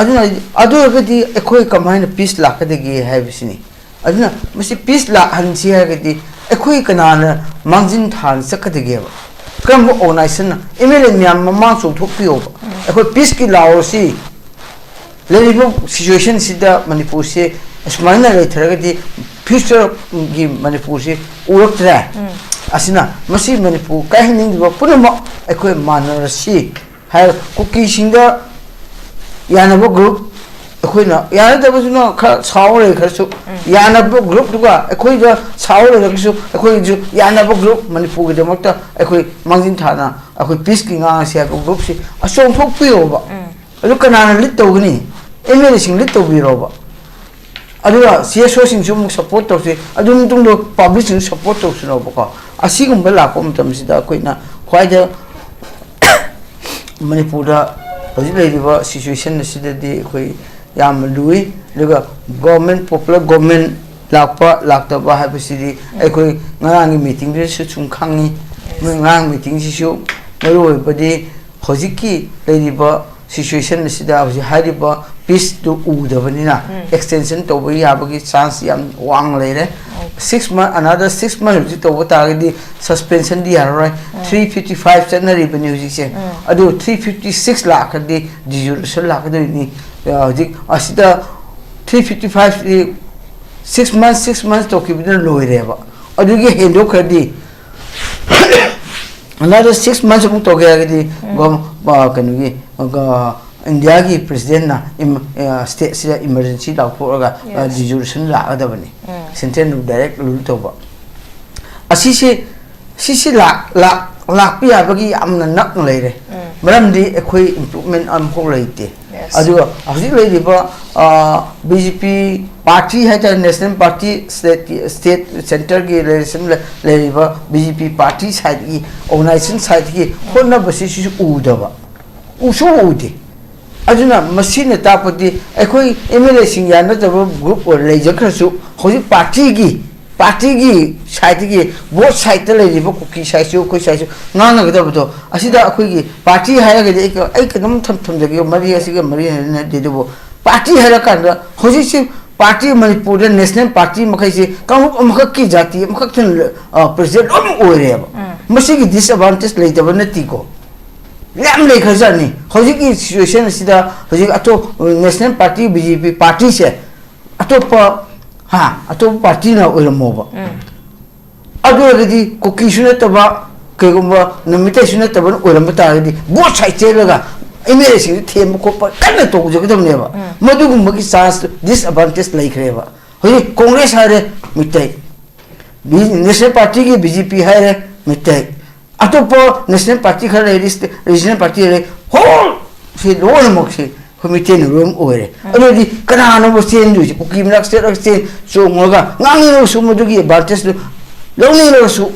ꯑꯗꯨꯅ ꯑꯗꯨ ꯑꯣꯏꯔꯒꯗꯤ ꯑꯩꯈꯣꯏ ꯀꯃꯥꯏꯅ ꯄꯤꯁ ꯂꯥꯛꯀꯗꯒꯦ ꯍꯥꯏꯕꯁꯤꯅꯤ꯫ ꯑꯗꯨꯅ ꯃꯁꯤ ꯄꯤꯁ ꯂꯥꯛꯍꯟꯁꯤ ꯍꯥꯏꯔꯒꯗꯤ ꯑꯩꯈꯣꯏ ꯀꯅꯥꯅ ꯃꯥꯡꯖꯤꯟ ꯊꯥꯅ ꯆꯠꯀꯗꯒꯦꯕ? ꯀꯔꯝꯕ ꯑꯣꯔꯒꯅꯥꯏꯖꯦꯁꯟꯅ? ꯑꯦꯝ ꯑꯦꯜ ꯑꯦ ꯃꯌꯥꯝ ꯃꯃꯥꯡ ꯆꯣꯡꯊꯣꯛꯄꯤꯌꯣꯕ꯫ ꯑꯩꯈꯣꯏ ꯄꯤꯁꯀꯤ ꯂꯥꯎꯔꯁꯤ꯫ ꯂꯩꯔꯤꯕ ꯁꯤꯆꯨꯋꯦꯁꯟꯁꯤꯗ ꯃꯅꯤꯄꯨꯔꯁꯦ ꯑꯁꯨꯃꯥꯏꯅ ꯂꯩꯊꯔꯒꯗꯤ ꯐ꯭ꯌꯨꯆꯔꯒꯤ ꯃꯅꯤꯄꯨꯔꯁꯤ ꯎꯔꯛꯇ꯭ꯔꯦ꯫ ꯑꯁꯤꯅ ꯃꯁꯤ ꯃꯅꯤꯄꯨꯔ ꯀꯥꯏꯍꯟꯅꯤꯡꯂꯤꯕ ꯄꯨꯝꯅꯃꯛ ꯑꯩꯈꯣꯏ ꯃꯥꯟꯅꯔꯁꯤ ꯍꯥꯏꯔꯒ ꯀꯨꯀꯤꯁꯤꯡꯗ ꯌꯥꯅꯕ ꯒ꯭ꯔꯨꯞ, ꯑꯩꯈꯣꯏꯅ ꯌꯥꯅꯗꯕꯗꯨꯅ ꯈꯔ ꯁꯥꯎꯔ ꯂꯩ ꯈꯔꯁꯨ, ꯌꯥꯅꯕ ꯒ꯭ꯔꯨꯞꯇꯨꯒ ꯑꯩꯈꯣꯏꯗ ꯁꯥꯎꯔ ꯂꯩꯔꯒꯁꯨ ꯑꯩꯈꯣꯏꯁꯨ ꯌꯥꯅꯕ ꯒ꯭ꯔꯨꯞ ꯃꯅꯤꯄꯨꯔꯒꯤꯗꯃꯛꯇ ꯑꯩꯈꯣꯏ ꯃꯥꯡꯖꯤꯟ ꯊꯥꯅ ꯑꯩꯈꯣꯏ ꯄꯤꯁꯀꯤ ꯉꯥꯡꯉꯁꯤ ꯍꯥꯏꯕ ꯒ꯭ꯔꯨꯞꯁꯤ ꯑꯆꯣꯡꯊꯣꯛꯄꯤꯌꯣꯕ꯫ ꯑꯗꯨ ꯀꯅꯥꯅ ꯂꯤꯠ ꯇꯧꯒꯅꯤ? ꯑꯦꯝ ꯑꯦꯜ ꯑꯦꯁꯤꯡ ꯂꯤꯠ ꯇꯧꯕꯤꯔꯣꯕ꯫ ꯑꯗꯨꯒ ꯁꯤ ꯑꯦꯁ ꯑꯣꯁꯤꯡꯁꯨ ꯑꯃꯨꯛ ꯁꯞꯄꯣꯔꯠ ꯇꯧꯁꯤ, ꯑꯗꯨ ꯃꯇꯨꯡꯗ ꯄꯥꯕ꯭ꯂꯤꯛꯁꯤꯡꯁꯨ ꯁꯞꯄꯣꯔꯠ ꯇꯧꯁꯤꯅꯣꯕꯀꯣ꯫ ꯑꯁꯤꯒꯨꯝꯕ ꯂꯥꯛꯄ ꯃꯇꯝꯁꯤꯗ ꯑꯩꯈꯣꯏꯅ ꯈ꯭ꯋꯥꯏꯗ ꯃꯅꯤꯄꯨꯔꯗ ꯍꯧꯖꯤꯛ ꯂꯩꯔꯤꯕ ꯁꯤꯆꯨꯋꯦꯁꯟ ꯑꯁꯤꯗꯗꯤ ꯑꯩꯈꯣꯏ ꯌꯥꯝꯅ ꯂꯨꯏ꯫ ꯑꯗꯨꯒ ꯒꯣꯔꯃꯦꯟ, ꯄꯣꯄꯨꯂꯔ ꯒꯣꯔꯃꯦꯟ ꯂꯥꯛꯄ ꯂꯥꯛꯇꯕ ꯍꯥꯏꯕꯁꯤꯗꯤ ꯑꯩꯈꯣꯏ ꯉꯔꯥꯡꯒꯤ ꯃꯤꯇꯤꯡꯗꯨꯗꯁꯨ ꯁꯨꯝ ꯈꯪꯉꯤ꯫ ꯃꯣꯏ ꯉꯔꯥꯡ ꯃꯤꯇꯤꯡꯁꯤꯁꯨ ꯃꯔꯨ ꯑꯣꯏꯕꯗꯤ ꯍꯧꯖꯤꯛꯀꯤ ꯂꯩꯔꯤꯕ ꯁꯤꯆꯨꯋꯦꯁꯟ ꯑꯁꯤꯗ ꯍꯧꯖꯤꯛ ꯍꯥꯏꯔꯤꯕ ꯄꯤꯁꯇꯨ ꯎꯗꯕꯅꯤꯅ ꯑꯦꯛꯁꯇꯦꯟꯁꯟ ꯇꯧꯕ ꯌꯥꯕꯒꯤ ꯆꯥꯟꯁ ꯌꯥꯝ ꯋꯥꯡꯅ ꯂꯩꯔꯦ꯫ Six month, another six month ꯍꯧꯖꯤꯛ ꯇꯧꯕ ꯇꯥꯔꯒꯗꯤ ꯁꯁꯄꯦꯟꯁꯟꯗꯤ ꯌꯥꯔꯔꯣꯏ꯫ Three fifty five ꯆꯠꯅꯔꯤꯕꯅꯤ ꯍꯧꯖꯤꯛꯁꯦ꯫ ꯑꯗꯨ three fifty six ꯂꯥꯛꯈ꯭ꯔꯗꯤ ꯗꯤꯖꯣꯂꯨꯁꯟ ꯂꯥꯛꯀꯗꯣꯏꯅꯤ꯫ ꯑ, ꯍꯧꯖꯤꯛ ꯑꯁꯤꯗ three fifty five six months, six months ꯇꯧꯈꯤꯕꯗꯨꯅ ꯂꯣꯏꯔꯦꯕ꯫ ꯑꯗꯨꯒꯤ ꯍꯦꯟꯗꯣꯛꯈ꯭ꯔꯗꯤ another six months ꯑꯃꯨꯛ ꯇꯧꯒꯦ ꯍꯥꯏꯔꯒꯗꯤ ꯒꯣ-, ꯑ, ꯀꯩꯅꯣꯒꯤ, ꯑ, ꯏꯟꯗꯤꯌꯥꯒꯤ ꯄ꯭ꯔꯦꯁꯤꯗꯦꯟꯅ ꯏꯝ-, ꯑ, ꯁ꯭ꯇꯦꯠꯁꯤꯗ ꯏꯃꯔꯖꯦꯟꯁꯤ ꯂꯥꯎꯊꯣꯛꯑꯒ, ꯑ, Yes. ꯗꯤꯖꯣꯂꯨꯁꯟ ꯂꯥꯛꯀꯗꯕꯅꯤ꯫ ꯁꯦꯟꯇ꯭ꯔꯦꯜꯅ ꯗꯥꯏꯔꯦꯛ ꯔꯨꯜ ꯇꯧꯕ꯫ ꯑꯁꯤꯁꯦ, ꯁꯤꯁꯤ ꯂꯥꯛ-, ꯂꯥꯛ-, ꯂꯥꯛꯄ ꯌꯥꯕꯒꯤ ꯌꯥꯝꯅ ꯅꯛꯅ ꯂꯩꯔꯦ꯫ ꯃꯔꯝꯗꯤ ꯑꯩꯈꯣꯏ ꯏꯝꯄ꯭ꯔꯨꯚꯃꯦꯟ ꯑꯃꯐꯥꯎ ꯂꯩꯇꯦ꯫ Yes. ꯑꯗꯨꯒ ꯍꯧꯖꯤꯛ ꯂꯩꯔꯤꯕ, ꯑ, ꯕꯤ ꯖꯦ ꯄꯤ ꯄꯥꯔꯇꯤ ꯍꯥꯏꯇꯥꯔꯦ, ꯅꯦꯁꯅꯦꯜ ꯄꯥꯔꯇꯤ, ꯁ꯭ꯇꯦꯠꯀꯤ, ꯁ꯭ꯇꯦꯠ, ꯁꯦꯟꯇꯔꯒꯤ ꯂꯩꯔꯤꯁꯤꯡ ꯂꯩ-, ꯂꯩꯔꯤꯕ ꯕꯤ ꯖꯦ ꯄꯤ ꯄꯥꯔꯇꯤ ꯁꯥꯏꯠꯀꯤ, ꯑꯣꯔꯒꯅꯥꯏꯖꯦꯁꯟ ꯁꯥꯏꯠꯀꯤ ꯍꯣꯠꯅꯕꯁꯤ ꯁꯤꯁꯨ ꯎꯗꯕ, ꯎꯁꯨ ꯎꯗꯦ꯫ ꯑꯗꯨꯅ ꯃꯁꯤꯅ ꯇꯥꯛꯄꯗꯤ ꯑꯩꯈꯣꯏ ꯑꯦꯝ ꯑꯦꯜ ꯑꯦꯁꯤꯡ ꯌꯥꯅꯗꯕ ꯒ꯭ꯔꯨꯞ ꯑꯣꯏꯅ ꯂꯩꯖꯈ꯭ꯔꯁꯨ ꯍꯧꯖꯤꯛ ꯄꯥꯔꯇꯤꯒꯤ ꯄꯥꯔꯇꯤꯒꯤ ꯁꯥꯏꯠꯇꯒꯤ, ꯕꯣꯠ ꯁꯥꯏꯠꯇ ꯂꯩꯔꯤꯕ ꯀꯨꯀꯤ ꯁꯥꯏꯠꯁꯨ ꯑꯩꯈꯣꯏ ꯁꯥꯏꯠꯁꯨ ꯉꯥꯡꯅꯒꯗꯕꯗꯣ, ꯑꯁꯤꯗ ꯑꯩꯈꯣꯏꯒꯤ ꯄꯥꯔꯇꯤ ꯍꯥꯏꯔꯒꯗꯤ ꯑꯩ ꯀ-, ꯑꯩ ꯀꯩꯅꯣꯝ ꯊꯝ-, ꯊꯝꯖꯒꯦ, ꯃꯔꯤ ꯑꯁꯤꯒ ꯃꯔꯤ ꯍꯥꯏꯅꯗꯦ, ꯑꯗꯨꯕꯨ ꯄꯥꯔꯇꯤ ꯍꯥꯏꯔꯀꯥꯟꯗ ꯍꯧꯖꯤꯛꯁꯤ ꯄꯥꯔꯇꯤ ꯃꯅꯤꯄꯨꯔꯗ ꯅꯦꯁꯅꯦꯜ ꯄꯥꯔꯇꯤ ꯃꯈꯩꯁꯤ ꯀꯥꯡꯂꯨꯞ ꯑꯃꯈꯛꯀꯤ ꯖꯥꯇꯤ ꯑꯃꯈꯛꯇꯅ, ꯑ, ꯄ꯭ꯔꯁꯤꯗꯦꯟ ꯂꯣꯏꯅꯃꯛ ꯑꯣꯏꯔꯦꯕ꯫ ꯃꯁꯤꯒꯤ ꯗꯤꯁꯑꯦꯗꯚꯥꯟꯇꯦꯖ ꯂꯩꯇꯕ ꯅꯠꯇꯦꯀꯣ, ꯌꯥꯝ ꯂꯩꯈ꯭ꯔꯖꯥꯠꯅꯤ꯫ ꯍꯧꯖꯤꯛꯀꯤ ꯁꯤꯆꯨꯋꯦꯁꯟ ꯑꯁꯤꯗ ꯍꯧꯖꯤꯛ ꯑꯇꯣꯞ-, ꯅꯦꯁꯅꯦꯜ ꯄꯥꯔꯇꯤ, ꯕꯤ ꯖꯦ ꯄꯤ ꯄꯥꯔꯇꯤꯁꯦ ꯑꯇꯣꯞꯄ, ꯍꯥ, ꯑꯇꯣꯞꯄ ꯄꯥꯔꯇꯤꯅ ꯑꯣꯏꯔꯝꯃꯣꯕ꯫ ꯑꯗꯨ ꯑꯣꯏꯔꯒꯗꯤ ꯀꯨꯀꯤꯁꯨ ꯅꯠꯇꯕ, ꯀꯩꯒꯨꯝꯕ ꯅꯨꯃꯤꯠꯇꯩꯁꯨ ꯅꯠꯇꯕꯅ ꯑꯣꯏꯔꯝꯕ ꯇꯥꯔꯒꯗꯤ ꯕꯣꯠ ꯁꯥꯏꯠ ꯆꯦꯜꯂꯒ ꯑꯦꯝ ꯑꯦꯜ ꯑꯦꯁꯤꯡꯗꯨ ꯊꯦꯝꯕ ꯈꯣꯠꯄ ꯀꯟꯅ ꯇꯧꯖꯒꯗꯕꯅꯦꯕ꯫ ꯃꯗꯨꯒꯨꯝꯕꯒꯤ ꯆꯥꯟꯁꯇꯨ, ꯗꯤꯁꯑꯦꯗꯚꯥꯟꯇꯦꯖ ꯂꯩꯈ꯭ꯔꯦꯕ꯫ ꯍꯧꯖꯤꯛ ꯀꯣꯡꯒ꯭ꯔꯦꯁ ꯍꯥꯏꯔꯦ ꯃꯩꯇꯩ, ꯕꯤ-, ꯅꯦꯁꯅꯦꯜ ꯄꯥꯔꯇꯤꯒꯤ ꯕꯤ ꯖꯦ ꯄꯤ ꯍꯥꯏꯔꯦ ꯃꯩꯇꯩ, ꯑꯇꯣꯞꯄ ꯅꯦꯁꯅꯦꯜ ꯄꯥꯔꯇꯤ ꯈꯔ ꯂꯩꯔꯤ, ꯁ꯭ꯇꯦ-, ꯔꯤꯖꯅꯦꯜ ꯄꯥꯔꯇꯤ ꯂꯩꯔꯤ, ꯍꯣꯜ ꯁꯤ ꯂꯣꯏꯅꯃꯛꯁꯤ ꯑꯩꯈꯣꯏ ꯃꯩꯇꯩꯅ ꯂꯣꯏꯅꯃꯛ ꯑꯣꯏꯔꯦ꯫ ꯑꯗꯨꯗꯤ ꯀꯅꯥꯅꯣꯕ ꯆꯦꯟꯗꯣꯏꯁꯦ? ꯀꯨꯀꯤ ꯃꯅꯥꯛ ꯆꯠꯂꯒ ꯆꯦꯟ ꯆꯣꯡꯉꯒ ꯉꯥꯡꯅꯤꯡꯉꯒꯁꯨ ꯃꯗꯨꯒꯤ ꯑꯦꯗꯚꯥꯟꯇꯦꯖꯇꯨ ꯂꯧꯅꯤꯡꯂꯒꯁꯨ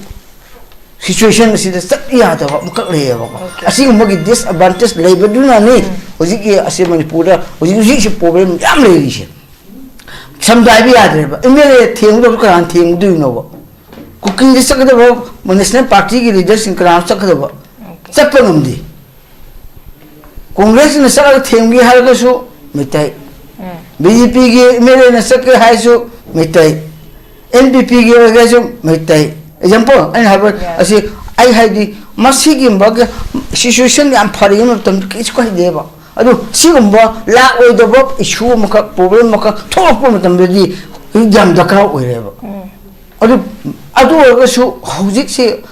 ꯁꯤꯆꯨꯋꯦꯁꯟ ꯑꯁꯤꯗ ꯆꯠ ꯌꯥꯗꯕ ꯑꯃꯈꯛ ꯂꯩꯌꯦꯕꯀꯣ꯫ ꯑꯣꯀꯦ꯫ ꯑꯁꯤꯒꯨꯝꯕꯒꯤ ꯗꯤꯁꯑꯦꯗꯚꯥꯟꯇꯦꯖ ꯂꯩꯕꯗꯨꯅꯅꯤ ꯍꯧꯖꯤꯛꯀꯤ ꯑꯁꯤ ꯃꯅꯤꯄꯨꯔꯗ ꯍꯧꯖꯤꯛ ꯍꯧꯖꯤꯛꯁꯤ ꯄ꯭ꯔꯣꯕ꯭ꯂꯦꯝ ꯌꯥꯝ ꯂꯩꯔꯤꯁꯦ꯫ ꯁꯝꯗ ꯍꯥꯏꯕ ꯌꯥꯗ꯭ꯔꯦꯕ꯫ ꯑꯦꯝ ꯑꯦꯜ ꯑꯦ ꯊꯦꯡꯒꯗꯕꯗꯣ ꯀꯅꯥꯅ ꯊꯦꯡꯒꯗꯣꯏꯅꯣꯕ? ꯀꯨꯀꯤꯗ ꯆꯠꯀꯗꯕ ꯅꯦꯁꯅꯦꯜ ꯄꯥꯔꯇꯤꯒꯤ ꯂꯤꯗꯔꯁꯤꯡ ꯀꯅꯥꯅ ꯆꯠꯀꯗꯕ? ꯑꯣꯀꯦ꯫ ꯆꯠꯄ ꯉꯝꯗꯦ꯫ ꯀꯣꯡꯒ꯭ꯔꯦꯁꯅ ꯆꯠꯂꯒ ꯊꯦꯡꯒꯦ ꯍꯥꯏꯔꯒꯁꯨ ꯃꯩꯇꯩ, ꯎꯝ꯫ ꯕꯤ ꯖꯦ ꯄꯤꯒꯤ ꯑꯦꯝ ꯑꯦꯜ ꯑꯦꯅ ꯆꯠꯀꯦ ꯍꯥꯏꯔꯁꯨ ꯃꯩꯇꯩ, ꯑꯦꯟ ꯄꯤ ꯄꯤꯒꯤ ꯑꯣꯏꯔꯒꯁꯨ ꯃꯩꯇꯩ꯫ ꯑꯦꯛꯖꯥꯝꯄꯜ ꯑꯩꯅ ꯍꯥꯏꯕ ꯌꯥꯏ꯫ ꯑꯁꯤ, ꯑꯩ ꯍꯥꯏꯗꯤ ꯃꯁꯤꯒꯨꯝꯕ ꯁꯤꯆꯨꯋꯦꯁꯟ ꯌꯥꯝ ꯐꯔꯤꯉꯩ ꯃꯇꯝꯗ ꯀꯩꯁꯨ ꯀꯥꯏꯗꯦꯕ꯫ ꯑꯗꯨ ꯁꯤꯒꯨꯝꯕ ꯂꯥꯛꯑꯣꯏꯗꯕ ꯏꯁꯨ ꯑꯃꯈꯛ, ꯄ꯭ꯔꯣꯕ꯭ꯂꯦꯝ ꯑꯃꯈꯛ ꯊꯣꯛꯂꯛꯄ ꯃꯇꯝꯗꯗꯤ ꯌꯥꯝ ꯗꯔꯀꯥꯔ ꯑꯣꯏꯔꯦꯕ꯫ ꯎꯝ꯫ ꯑꯗꯨ, ꯑꯗꯨ ꯑꯣꯏꯔꯒꯁꯨ ꯍꯧꯖꯤꯛꯁꯦ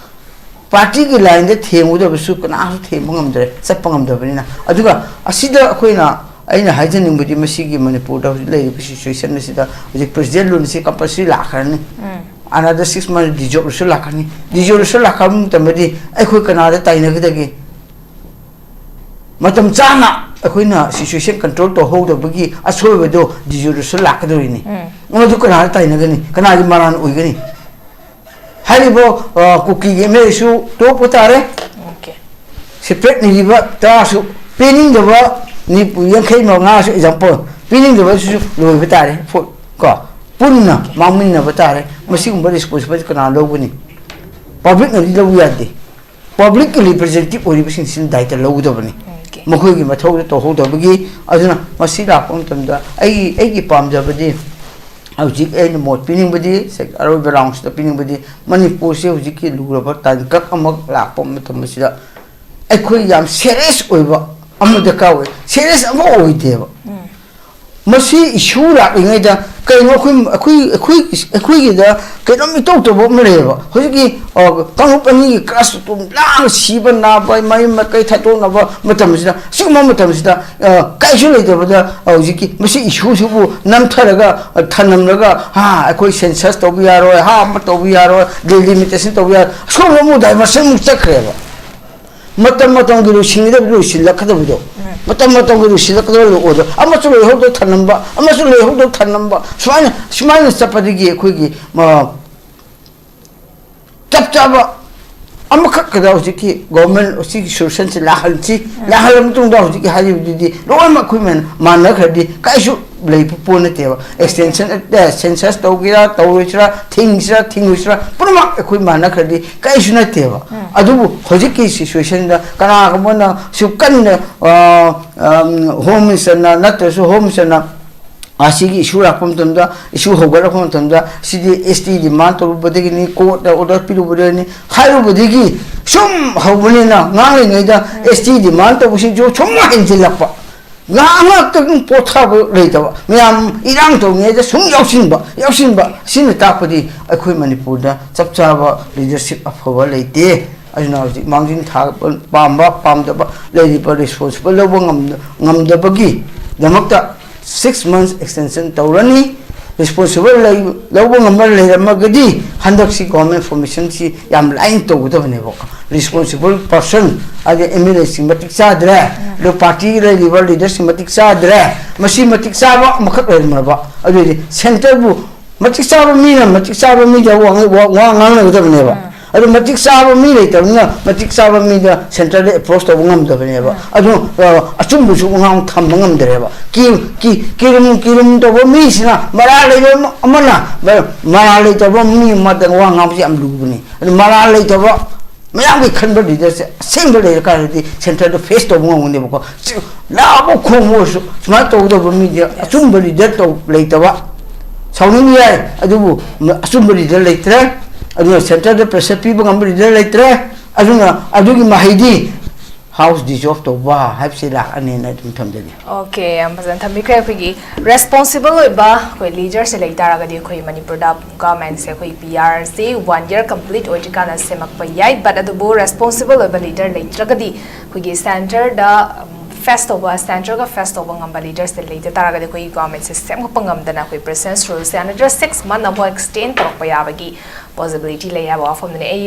ꯄꯥꯔꯇꯤꯒꯤ ꯂꯥꯏꯟꯗ ꯊꯦꯡꯒꯗꯕꯁꯨ ꯀꯅꯥꯁꯨ ꯊꯦꯡꯕ ꯉꯝꯗ꯭ꯔꯦ, ꯆꯠꯄ ꯉꯝꯗꯕꯅꯤꯅ꯫ ꯑꯗꯨꯒ ꯑꯁꯤꯗ ꯑꯩꯈꯣꯏꯅ, ꯑꯩꯅ ꯍꯥꯏꯖꯅꯤꯡꯕꯗꯤ ꯃꯁꯤꯒꯤ ꯃꯅꯤꯄꯨꯔꯗ ꯍꯧꯖꯤꯛ ꯂꯩꯔꯤꯕ ꯁꯤꯆꯨꯋꯦꯁꯟ ꯑꯁꯤꯗ ꯍꯧꯖꯤꯛ ꯄ꯭ꯔꯁꯤꯗꯦꯟ ꯔꯨꯜꯁꯤ ꯀꯝꯄꯜꯁꯔꯤ ꯂꯥꯛꯈ꯭ꯔꯅꯤ꯫ ꯎꯝ꯫ Another six months ꯗꯤꯖꯣꯂꯨꯁꯟ ꯂꯥꯛꯈ꯭ꯔꯅꯤ꯫ ꯗꯤꯖꯣꯂꯨꯁꯟ ꯂꯥꯛꯈ꯭ꯔꯕ ꯃꯇꯝꯗꯗꯤ ꯑꯩꯈꯣꯏ ꯀꯅꯥꯗ ꯇꯥꯏꯅꯒꯗꯒꯦ? ꯃꯇꯝ ꯆꯥꯅ ꯑꯩꯈꯣꯏꯅ ꯁꯤꯆꯨꯋꯦꯁꯟ ꯀꯟꯇ꯭ꯔꯣꯜ ꯇꯧꯍꯧꯗꯕꯒꯤ ꯑꯁꯣꯏꯕꯗꯣ ꯗꯤꯖꯣꯂꯨꯁꯟ ꯂꯥꯛꯀꯗꯧꯔꯤꯅꯤ꯫ ꯎꯝ꯫ ꯃꯗꯨ ꯀꯅꯥꯗ ꯇꯥꯏꯅꯒꯅꯤ? ꯀꯅꯥꯒꯤ ꯃꯔꯥꯟ ꯑꯣꯏꯒꯅꯤ? ꯍꯥꯏꯔꯤꯕ, ꯑ, ꯀꯨꯀꯤꯒꯤ ꯑꯦꯝ ꯑꯦꯜ ꯑꯦꯁꯨ ꯇꯣꯛꯄ ꯇꯥꯔꯦ꯫ ꯑꯣꯀꯦ꯫ ꯁꯦꯄꯔꯦꯠ ꯅꯤꯔꯤꯕ ꯇꯔꯥꯁꯨ ꯄꯤꯅꯤꯡꯗꯕ, ꯅꯤꯐꯨ, ꯌꯥꯡꯈꯩ ꯃꯉꯥꯁꯨ ꯑꯦꯛꯖꯥꯝꯄꯜ ꯄꯤꯅꯤꯡꯗꯕꯁꯨ ꯂꯣꯏꯕ ꯇꯥꯔꯦ꯫ ꯐꯣ-, ꯀꯣ, ꯄꯨꯟꯅ ꯃꯥꯡꯃꯤꯟꯅꯕ ꯇꯥꯔꯦ꯫ ꯃꯁꯤꯒꯨꯝꯕ responsibility ꯀꯅꯥ ꯂꯧꯒꯅꯤ? Publicꯅꯗꯤ ꯂꯧꯕ ꯌꯥꯗꯦ꯫ Publicꯀꯤ representative ꯑꯣꯏꯔꯤꯕꯁꯤꯡꯁꯤꯅ ꯗꯥꯏꯇ ꯂꯧꯒꯗꯕꯅꯤ꯫ Okay. ꯃꯈꯣꯏꯒꯤ ꯃꯊꯧꯗꯣ ꯇꯧꯍꯧꯗꯕꯒꯤ꯫ ꯑꯗꯨꯅ ꯃꯁꯤ ꯂꯥꯛꯄ ꯃꯇꯝꯗ ꯑꯩ ꯑꯩꯒꯤ ꯄꯥꯝꯖꯕꯗꯤ, ꯍꯧꯖꯤꯛ ꯑꯩꯅ ꯃꯣꯠ ꯄꯤꯅꯤꯡꯕꯗꯤ, ꯑꯔꯣꯏꯕ roundꯁꯤꯗ ꯄꯤꯅꯤꯡꯕꯗꯤ, ꯃꯅꯤꯄꯨꯔꯁꯤ ꯍꯧꯖꯤꯛꯀꯤ ꯂꯨꯔꯕ ꯇꯥꯡꯀꯛ ꯑꯃ ꯂꯥꯛꯄ ꯃꯇꯝ ꯑꯁꯤꯗ ꯑꯩꯈꯣꯏ ꯌꯥꯝ serious ꯑꯣꯏꯕ ꯑꯃ ꯗꯔꯀꯥꯔ ꯑꯣꯏ꯫ Serious ꯑꯃ ꯑꯣꯏꯗꯦꯕ꯫ ꯃꯁꯤ issue ꯂꯥꯛꯂꯤꯉꯩꯗ ꯀꯩꯅꯣ ꯑꯩꯈꯣꯏ ꯑꯩꯈꯣꯏ ꯑꯩꯈꯣꯏ ꯑꯩꯈꯣꯏꯒꯤꯗ ꯀꯩꯅꯣꯝ ꯏꯇꯧ ꯇꯧꯕ ꯑꯃ ꯂꯩꯌꯦꯕ꯫ ꯍꯧꯖꯤꯛꯀꯤ ꯑ, ꯀꯥꯡꯂꯨꯞ ꯑꯅꯤꯒꯤ clash ꯇꯨꯝ ꯂꯥꯡ ꯁꯤꯕ ꯅꯥꯕ, ꯃꯌꯨꯝ ꯃꯀꯩ ꯊꯥꯗꯣꯛꯅꯕ ꯃꯇꯝꯁꯤꯗ, ꯁꯤꯒꯨꯝꯕ ꯃꯇꯝꯁꯤꯗ ꯑ, ꯀꯩꯁꯨ ꯂꯩꯇꯕꯗ, ꯑ, ꯍꯧꯖꯤꯛꯀꯤ ꯃꯁꯤ issueꯁꯤꯕꯨ ꯅꯝꯊꯔꯒ, ꯑ, ꯊꯅꯝꯂꯒ, ꯍꯥ, ꯑꯩꯈꯣꯏ census ꯇꯧꯕ ꯌꯥꯔꯣꯏ, ꯍꯥ, ꯑꯃ ꯇꯧꯕ ꯌꯥꯔꯣꯏ, delimitation ꯇꯧꯕ ꯌꯥꯔꯣꯏ, ꯑꯁꯣꯝꯗ ꯑꯃꯨꯛ diversion ꯑꯃꯨꯛ ꯆꯠꯈ꯭ꯔꯦꯕ꯫ ꯃꯇꯝ ꯃꯇꯝꯒꯤ ꯂꯣꯏꯁꯤꯟꯒꯗꯕ ꯂꯣꯏꯁꯤꯜꯂꯛꯀꯗꯕꯗꯣ, ꯃꯇꯝ ꯃꯇꯝꯒꯤ ꯂꯣꯏꯁꯤꯜꯂꯛꯀꯗꯕ ꯂꯣꯏꯗꯣ, ꯑꯃꯁꯨ ꯂꯣꯏꯍꯧꯗ ꯊꯅꯝꯕ, ꯑꯃꯁꯨ ꯂꯣꯏꯍꯧꯗ ꯊꯅꯝꯕ, ꯁꯨꯃꯥꯏꯅ ꯁꯨꯃꯥꯏꯅ ꯆꯠꯄꯗꯒꯤ ꯑꯩꯈꯣꯏꯒꯤ, ꯃ, ꯆꯞ ꯆꯥꯕ ꯑꯃꯈꯛꯀꯗ ꯍꯧꯖꯤꯛꯀꯤ government ꯑꯁꯤꯒꯤ solutionꯁꯤ ꯂꯥꯛꯍꯟꯁꯤ꯫ ꯂꯥꯛꯍꯜꯂ ꯃꯇꯨꯡꯗ ꯍꯧꯖꯤꯛꯀꯤ ꯍꯥꯏꯔꯤꯕꯗꯨꯗꯤ ꯂꯣꯏꯅꯃꯛ ꯑꯩꯈꯣꯏ ꯃꯌꯥꯝ ꯃꯥꯟꯅꯈ꯭ꯔꯗꯤ ꯀꯩꯁꯨ ꯂꯩꯕ ꯄꯣꯠ ꯅꯠꯇꯦꯕ꯫ Extension, ꯑꯦ, census ꯇꯧꯒꯦꯔꯥ ꯇꯧꯔꯣꯏꯁꯤꯔꯥ, ꯊꯤꯡꯁꯤꯔꯥ ꯊꯤꯡꯉꯣꯏꯁꯤꯔꯥ, ꯄꯨꯝꯅꯃꯛ ꯑꯩꯈꯣꯏ ꯃꯥꯟꯅꯈ꯭ꯔꯗꯤ ꯀꯩꯁꯨ ꯅꯠꯇꯦꯕ꯫ ꯑꯗꯨꯕꯨ ꯍꯧꯖꯤꯛꯀꯤ situationꯗ ꯀꯅꯥꯒꯨꯝꯕꯅ ꯁꯨ ꯀꯟꯅ, ꯑ, ꯑꯝ, Home Ministerꯅ ꯅꯠꯇ꯭ꯔꯁꯨ Home Ministerꯅ ꯑꯁꯤꯒꯤ issue ꯂꯥꯛꯄ ꯃꯇꯝꯗ, issue ꯍꯧꯒꯠꯂꯛꯄ ꯃꯇꯝꯗ, ꯁꯤꯗꯤ ST demand ꯇꯧꯔꯨꯕꯗꯒꯤꯅꯤ, courtꯅ order ꯄꯤꯔꯨꯕꯗꯒꯤꯅꯤ ꯍꯥꯏꯔꯨꯕꯗꯒꯤ ꯁꯨꯝ ꯍꯧꯕꯅꯤꯅ, ꯉꯥꯡꯂꯤꯉꯩꯗ ST demand ꯇꯧꯕꯁꯤꯡꯁꯨ ꯁꯨꯝ ꯍꯦꯟꯖꯤꯜꯂꯛꯄ, ꯉꯥꯏꯍꯥꯛ ꯉꯥꯏꯍꯥꯛꯇꯪ ꯄꯣꯊꯥꯕ ꯂꯩꯇꯕ, ꯃꯌꯥꯝ ꯏꯔꯥꯡ ꯇꯧꯔꯤꯉꯩꯗ ꯁꯨꯝ ꯌꯥꯎꯁꯤꯟꯕ, ꯌꯥꯎꯁꯤꯟꯕ꯫ ꯁꯤꯅ ꯇꯥꯛꯄꯗꯤ ꯑꯩꯈꯣꯏ ꯃꯅꯤꯄꯨꯔꯗ ꯆꯞ ꯆꯥꯕ leadership ꯑꯐꯕ ꯂꯩꯇꯦ꯫ ꯑꯗꯨꯅ ꯍꯧꯖꯤꯛ ꯃꯥꯡꯖꯤꯟ ꯊꯥꯕ ꯄꯥꯝꯕ ꯄꯥꯝꯗꯕ ꯂꯩꯔꯤꯕ responsible ꯂꯧꯕ ꯉꯝꯗ-, ꯉꯝꯗꯕꯒꯤꯗꯃꯛꯇ six months extension ꯇꯧꯔꯅꯤ꯫ Responsible ꯂꯩ-, ꯂꯧꯕ ꯉꯝꯕ ꯂꯩꯔꯝꯃꯒꯗꯤ ꯍꯟꯗꯛꯁꯤ government formationꯁꯤ ꯌꯥꯝ ꯂꯥꯏꯅ ꯇꯧꯒꯗꯕꯅꯦꯕꯀꯣ꯫ Responsible person, ꯍꯥꯏꯗꯤ MLAꯁꯤꯡ ꯃꯇꯤꯛ ꯆꯥꯗ꯭ꯔꯦ, ꯑꯗꯣ party ꯂꯩꯔꯤꯕ leaderꯁꯤꯡ ꯃꯇꯤꯛ ꯆꯥꯗ꯭ꯔꯦ, ꯃꯁꯤ ꯃꯇꯤꯛ ꯆꯥꯕ ꯑꯃꯈꯛ ꯂꯩꯔꯝꯃꯕ, ꯑꯗꯨꯗꯤ centreꯕꯨ ꯃꯇꯤꯛ ꯆꯥꯕ ꯃꯤꯅ ꯃꯇꯤꯛ ꯆꯥꯕ ꯃꯤꯗ ꯋꯥ, ꯋꯥ, ꯋꯥ ꯉꯥꯡꯅꯒꯗꯕꯅꯦꯕ꯫ ꯑꯗꯨ ꯃꯇꯤꯛ ꯆꯥꯕ ꯃꯤ ꯂꯩꯇꯕꯅꯤꯅ ꯃꯇꯤꯛ ꯆꯥꯕ ꯃꯤꯗ ꯁꯦꯟꯇꯔꯗ ꯑꯦꯄ꯭ꯔꯣꯁ ꯇꯧꯕ ꯉꯝꯗꯕꯅꯦꯕ꯫ ꯑꯗꯨ ꯑ, ꯑꯆꯨꯝꯕꯁꯨ ꯉꯥꯡ ꯊꯝꯕ ꯉꯝꯗ꯭ꯔꯦꯕ꯫ ꯀꯤ- ꯀꯤ- ꯀꯤꯔꯨꯝ ꯀꯤꯔꯨꯝ ꯇꯧꯕ ꯃꯤꯁꯤꯅ ꯃꯔꯥꯜ ꯂꯩꯕ ꯑꯃ- ꯑꯃꯅ ꯃ- ꯃꯔꯥꯜ ꯂꯩꯇꯕ ꯃꯤ ꯑꯃꯗ ꯋꯥ ꯉꯥꯡꯕꯁꯦ ꯌꯥꯝ ꯂꯨꯕꯅꯤ꯫ ꯑꯗꯨ ꯃꯔꯥꯜ ꯂꯩꯇꯕ ꯃꯌꯥꯝꯒꯤ ꯈꯟꯕ ꯂꯤꯗꯔꯁꯦ ꯑꯁꯦꯡꯕ ꯂꯩꯔꯀꯥꯟꯗꯗꯤ ꯁꯦꯟꯇꯔꯗ ꯐꯦꯁ ꯇꯧꯕ ꯉꯝꯒꯅꯦꯕꯀꯣ꯫ ꯁꯤ ꯂꯥꯎꯕ ꯈꯣꯡꯕ ꯑꯣꯏꯔꯁꯨ ꯁꯨꯃꯥꯏꯅ ꯇꯧꯒꯗꯕ ꯃꯤꯗꯤ ꯑꯆꯨꯝꯕ ꯂꯤꯗꯔ ꯇꯧ ꯂꯩꯇꯕ꯫ ꯁꯥꯎꯅꯤꯡꯕ ꯌꯥꯏ, ꯑꯗꯨꯕꯨ ꯑꯆꯨꯝꯕ ꯂꯤꯗꯔ ꯂꯩꯇ꯭ꯔꯦ꯫ ꯑꯗꯨꯅ ꯁꯦꯟꯇꯔꯗ ꯄ꯭ꯔꯦꯁꯔ ꯄꯤꯕ ꯉꯝꯕ ꯂꯤꯗꯔ ꯂꯩꯇ꯭ꯔꯦ꯫ ꯑꯗꯨꯅ ꯑꯗꯨꯒꯤ ꯃꯍꯩꯗꯤ ꯍꯥꯎꯁ ꯗꯤꯖꯣꯜꯕ ꯇꯧꯕ ꯍꯥꯏꯕꯁꯤ ꯂꯥꯛꯑꯅꯤꯅ ꯑꯗꯨꯝ ꯊꯝꯖꯒꯦ꯫ ꯑꯣꯀꯦ, ꯌꯥꯝ ꯐꯖꯅ ꯊꯝꯕꯤꯈ꯭ꯔꯦ꯫ ꯑꯩꯈꯣꯏꯒꯤ ꯔꯦꯁꯄꯣꯟꯁꯤꯕꯜ ꯑꯣꯏꯕ ꯑꯩꯈꯣꯏ ꯂꯤꯗꯔꯁꯦ ꯂꯩ ꯇꯥꯔꯒꯗꯤ ꯑꯩꯈꯣꯏ ꯃꯅꯤꯄꯨꯔꯗ ꯒꯚꯔꯟꯃꯦꯟꯁꯦ ꯑꯩꯈꯣꯏ ꯄꯤ ꯑꯥꯔꯁꯤ ꯋꯥꯟ ꯌꯔ ꯀꯝꯄ꯭ꯂꯤꯠ ꯑꯣꯏꯗ꯭ꯔꯤꯀꯥꯟꯗ ꯁꯦꯝꯃꯛꯄ ꯌꯥꯏ꯫ ꯕꯠ ꯑꯗꯨꯕꯨ ꯔꯦꯁꯄꯣꯟꯁꯤꯕꯜ ꯑꯣꯏꯕ ꯂꯤꯗꯔ ꯂꯩꯇ꯭ꯔꯒꯗꯤ ꯑꯩꯈꯣꯏꯒꯤ ꯁꯦꯟꯇꯔꯗ ꯐꯦꯁ ꯇꯧꯕ, ꯁꯦꯟꯇꯔꯒ ꯐꯦꯁ ꯇꯧꯕ ꯉꯝꯕ ꯂꯤꯗꯔꯁꯦ ꯂꯩꯇ ꯇꯥꯔꯒꯗꯤ ꯑꯩꯈꯣꯏꯒꯤ ꯒꯚꯔꯟꯃꯦꯟꯁꯦ ꯁꯦꯝꯒꯠꯄ ꯉꯝꯗꯅ ꯑꯩꯈꯣꯏ ꯄ꯭ꯔꯦꯁꯤꯗꯦꯟꯁ ꯔꯨꯜꯁꯦ ꯑꯅꯗꯔ ꯁꯤꯛꯁ ꯃꯟꯊ ꯑꯃꯨꯛ ꯑꯦꯛꯁꯇꯦꯟ ꯇꯧꯔꯛꯄ ꯌꯥꯕꯒꯤ ꯄꯣꯁꯤꯕꯤꯂꯤꯇꯤ ꯂꯩ ꯍꯥꯏꯕ ꯋꯥꯐꯝꯗꯨꯅꯤ꯫ ꯑꯩ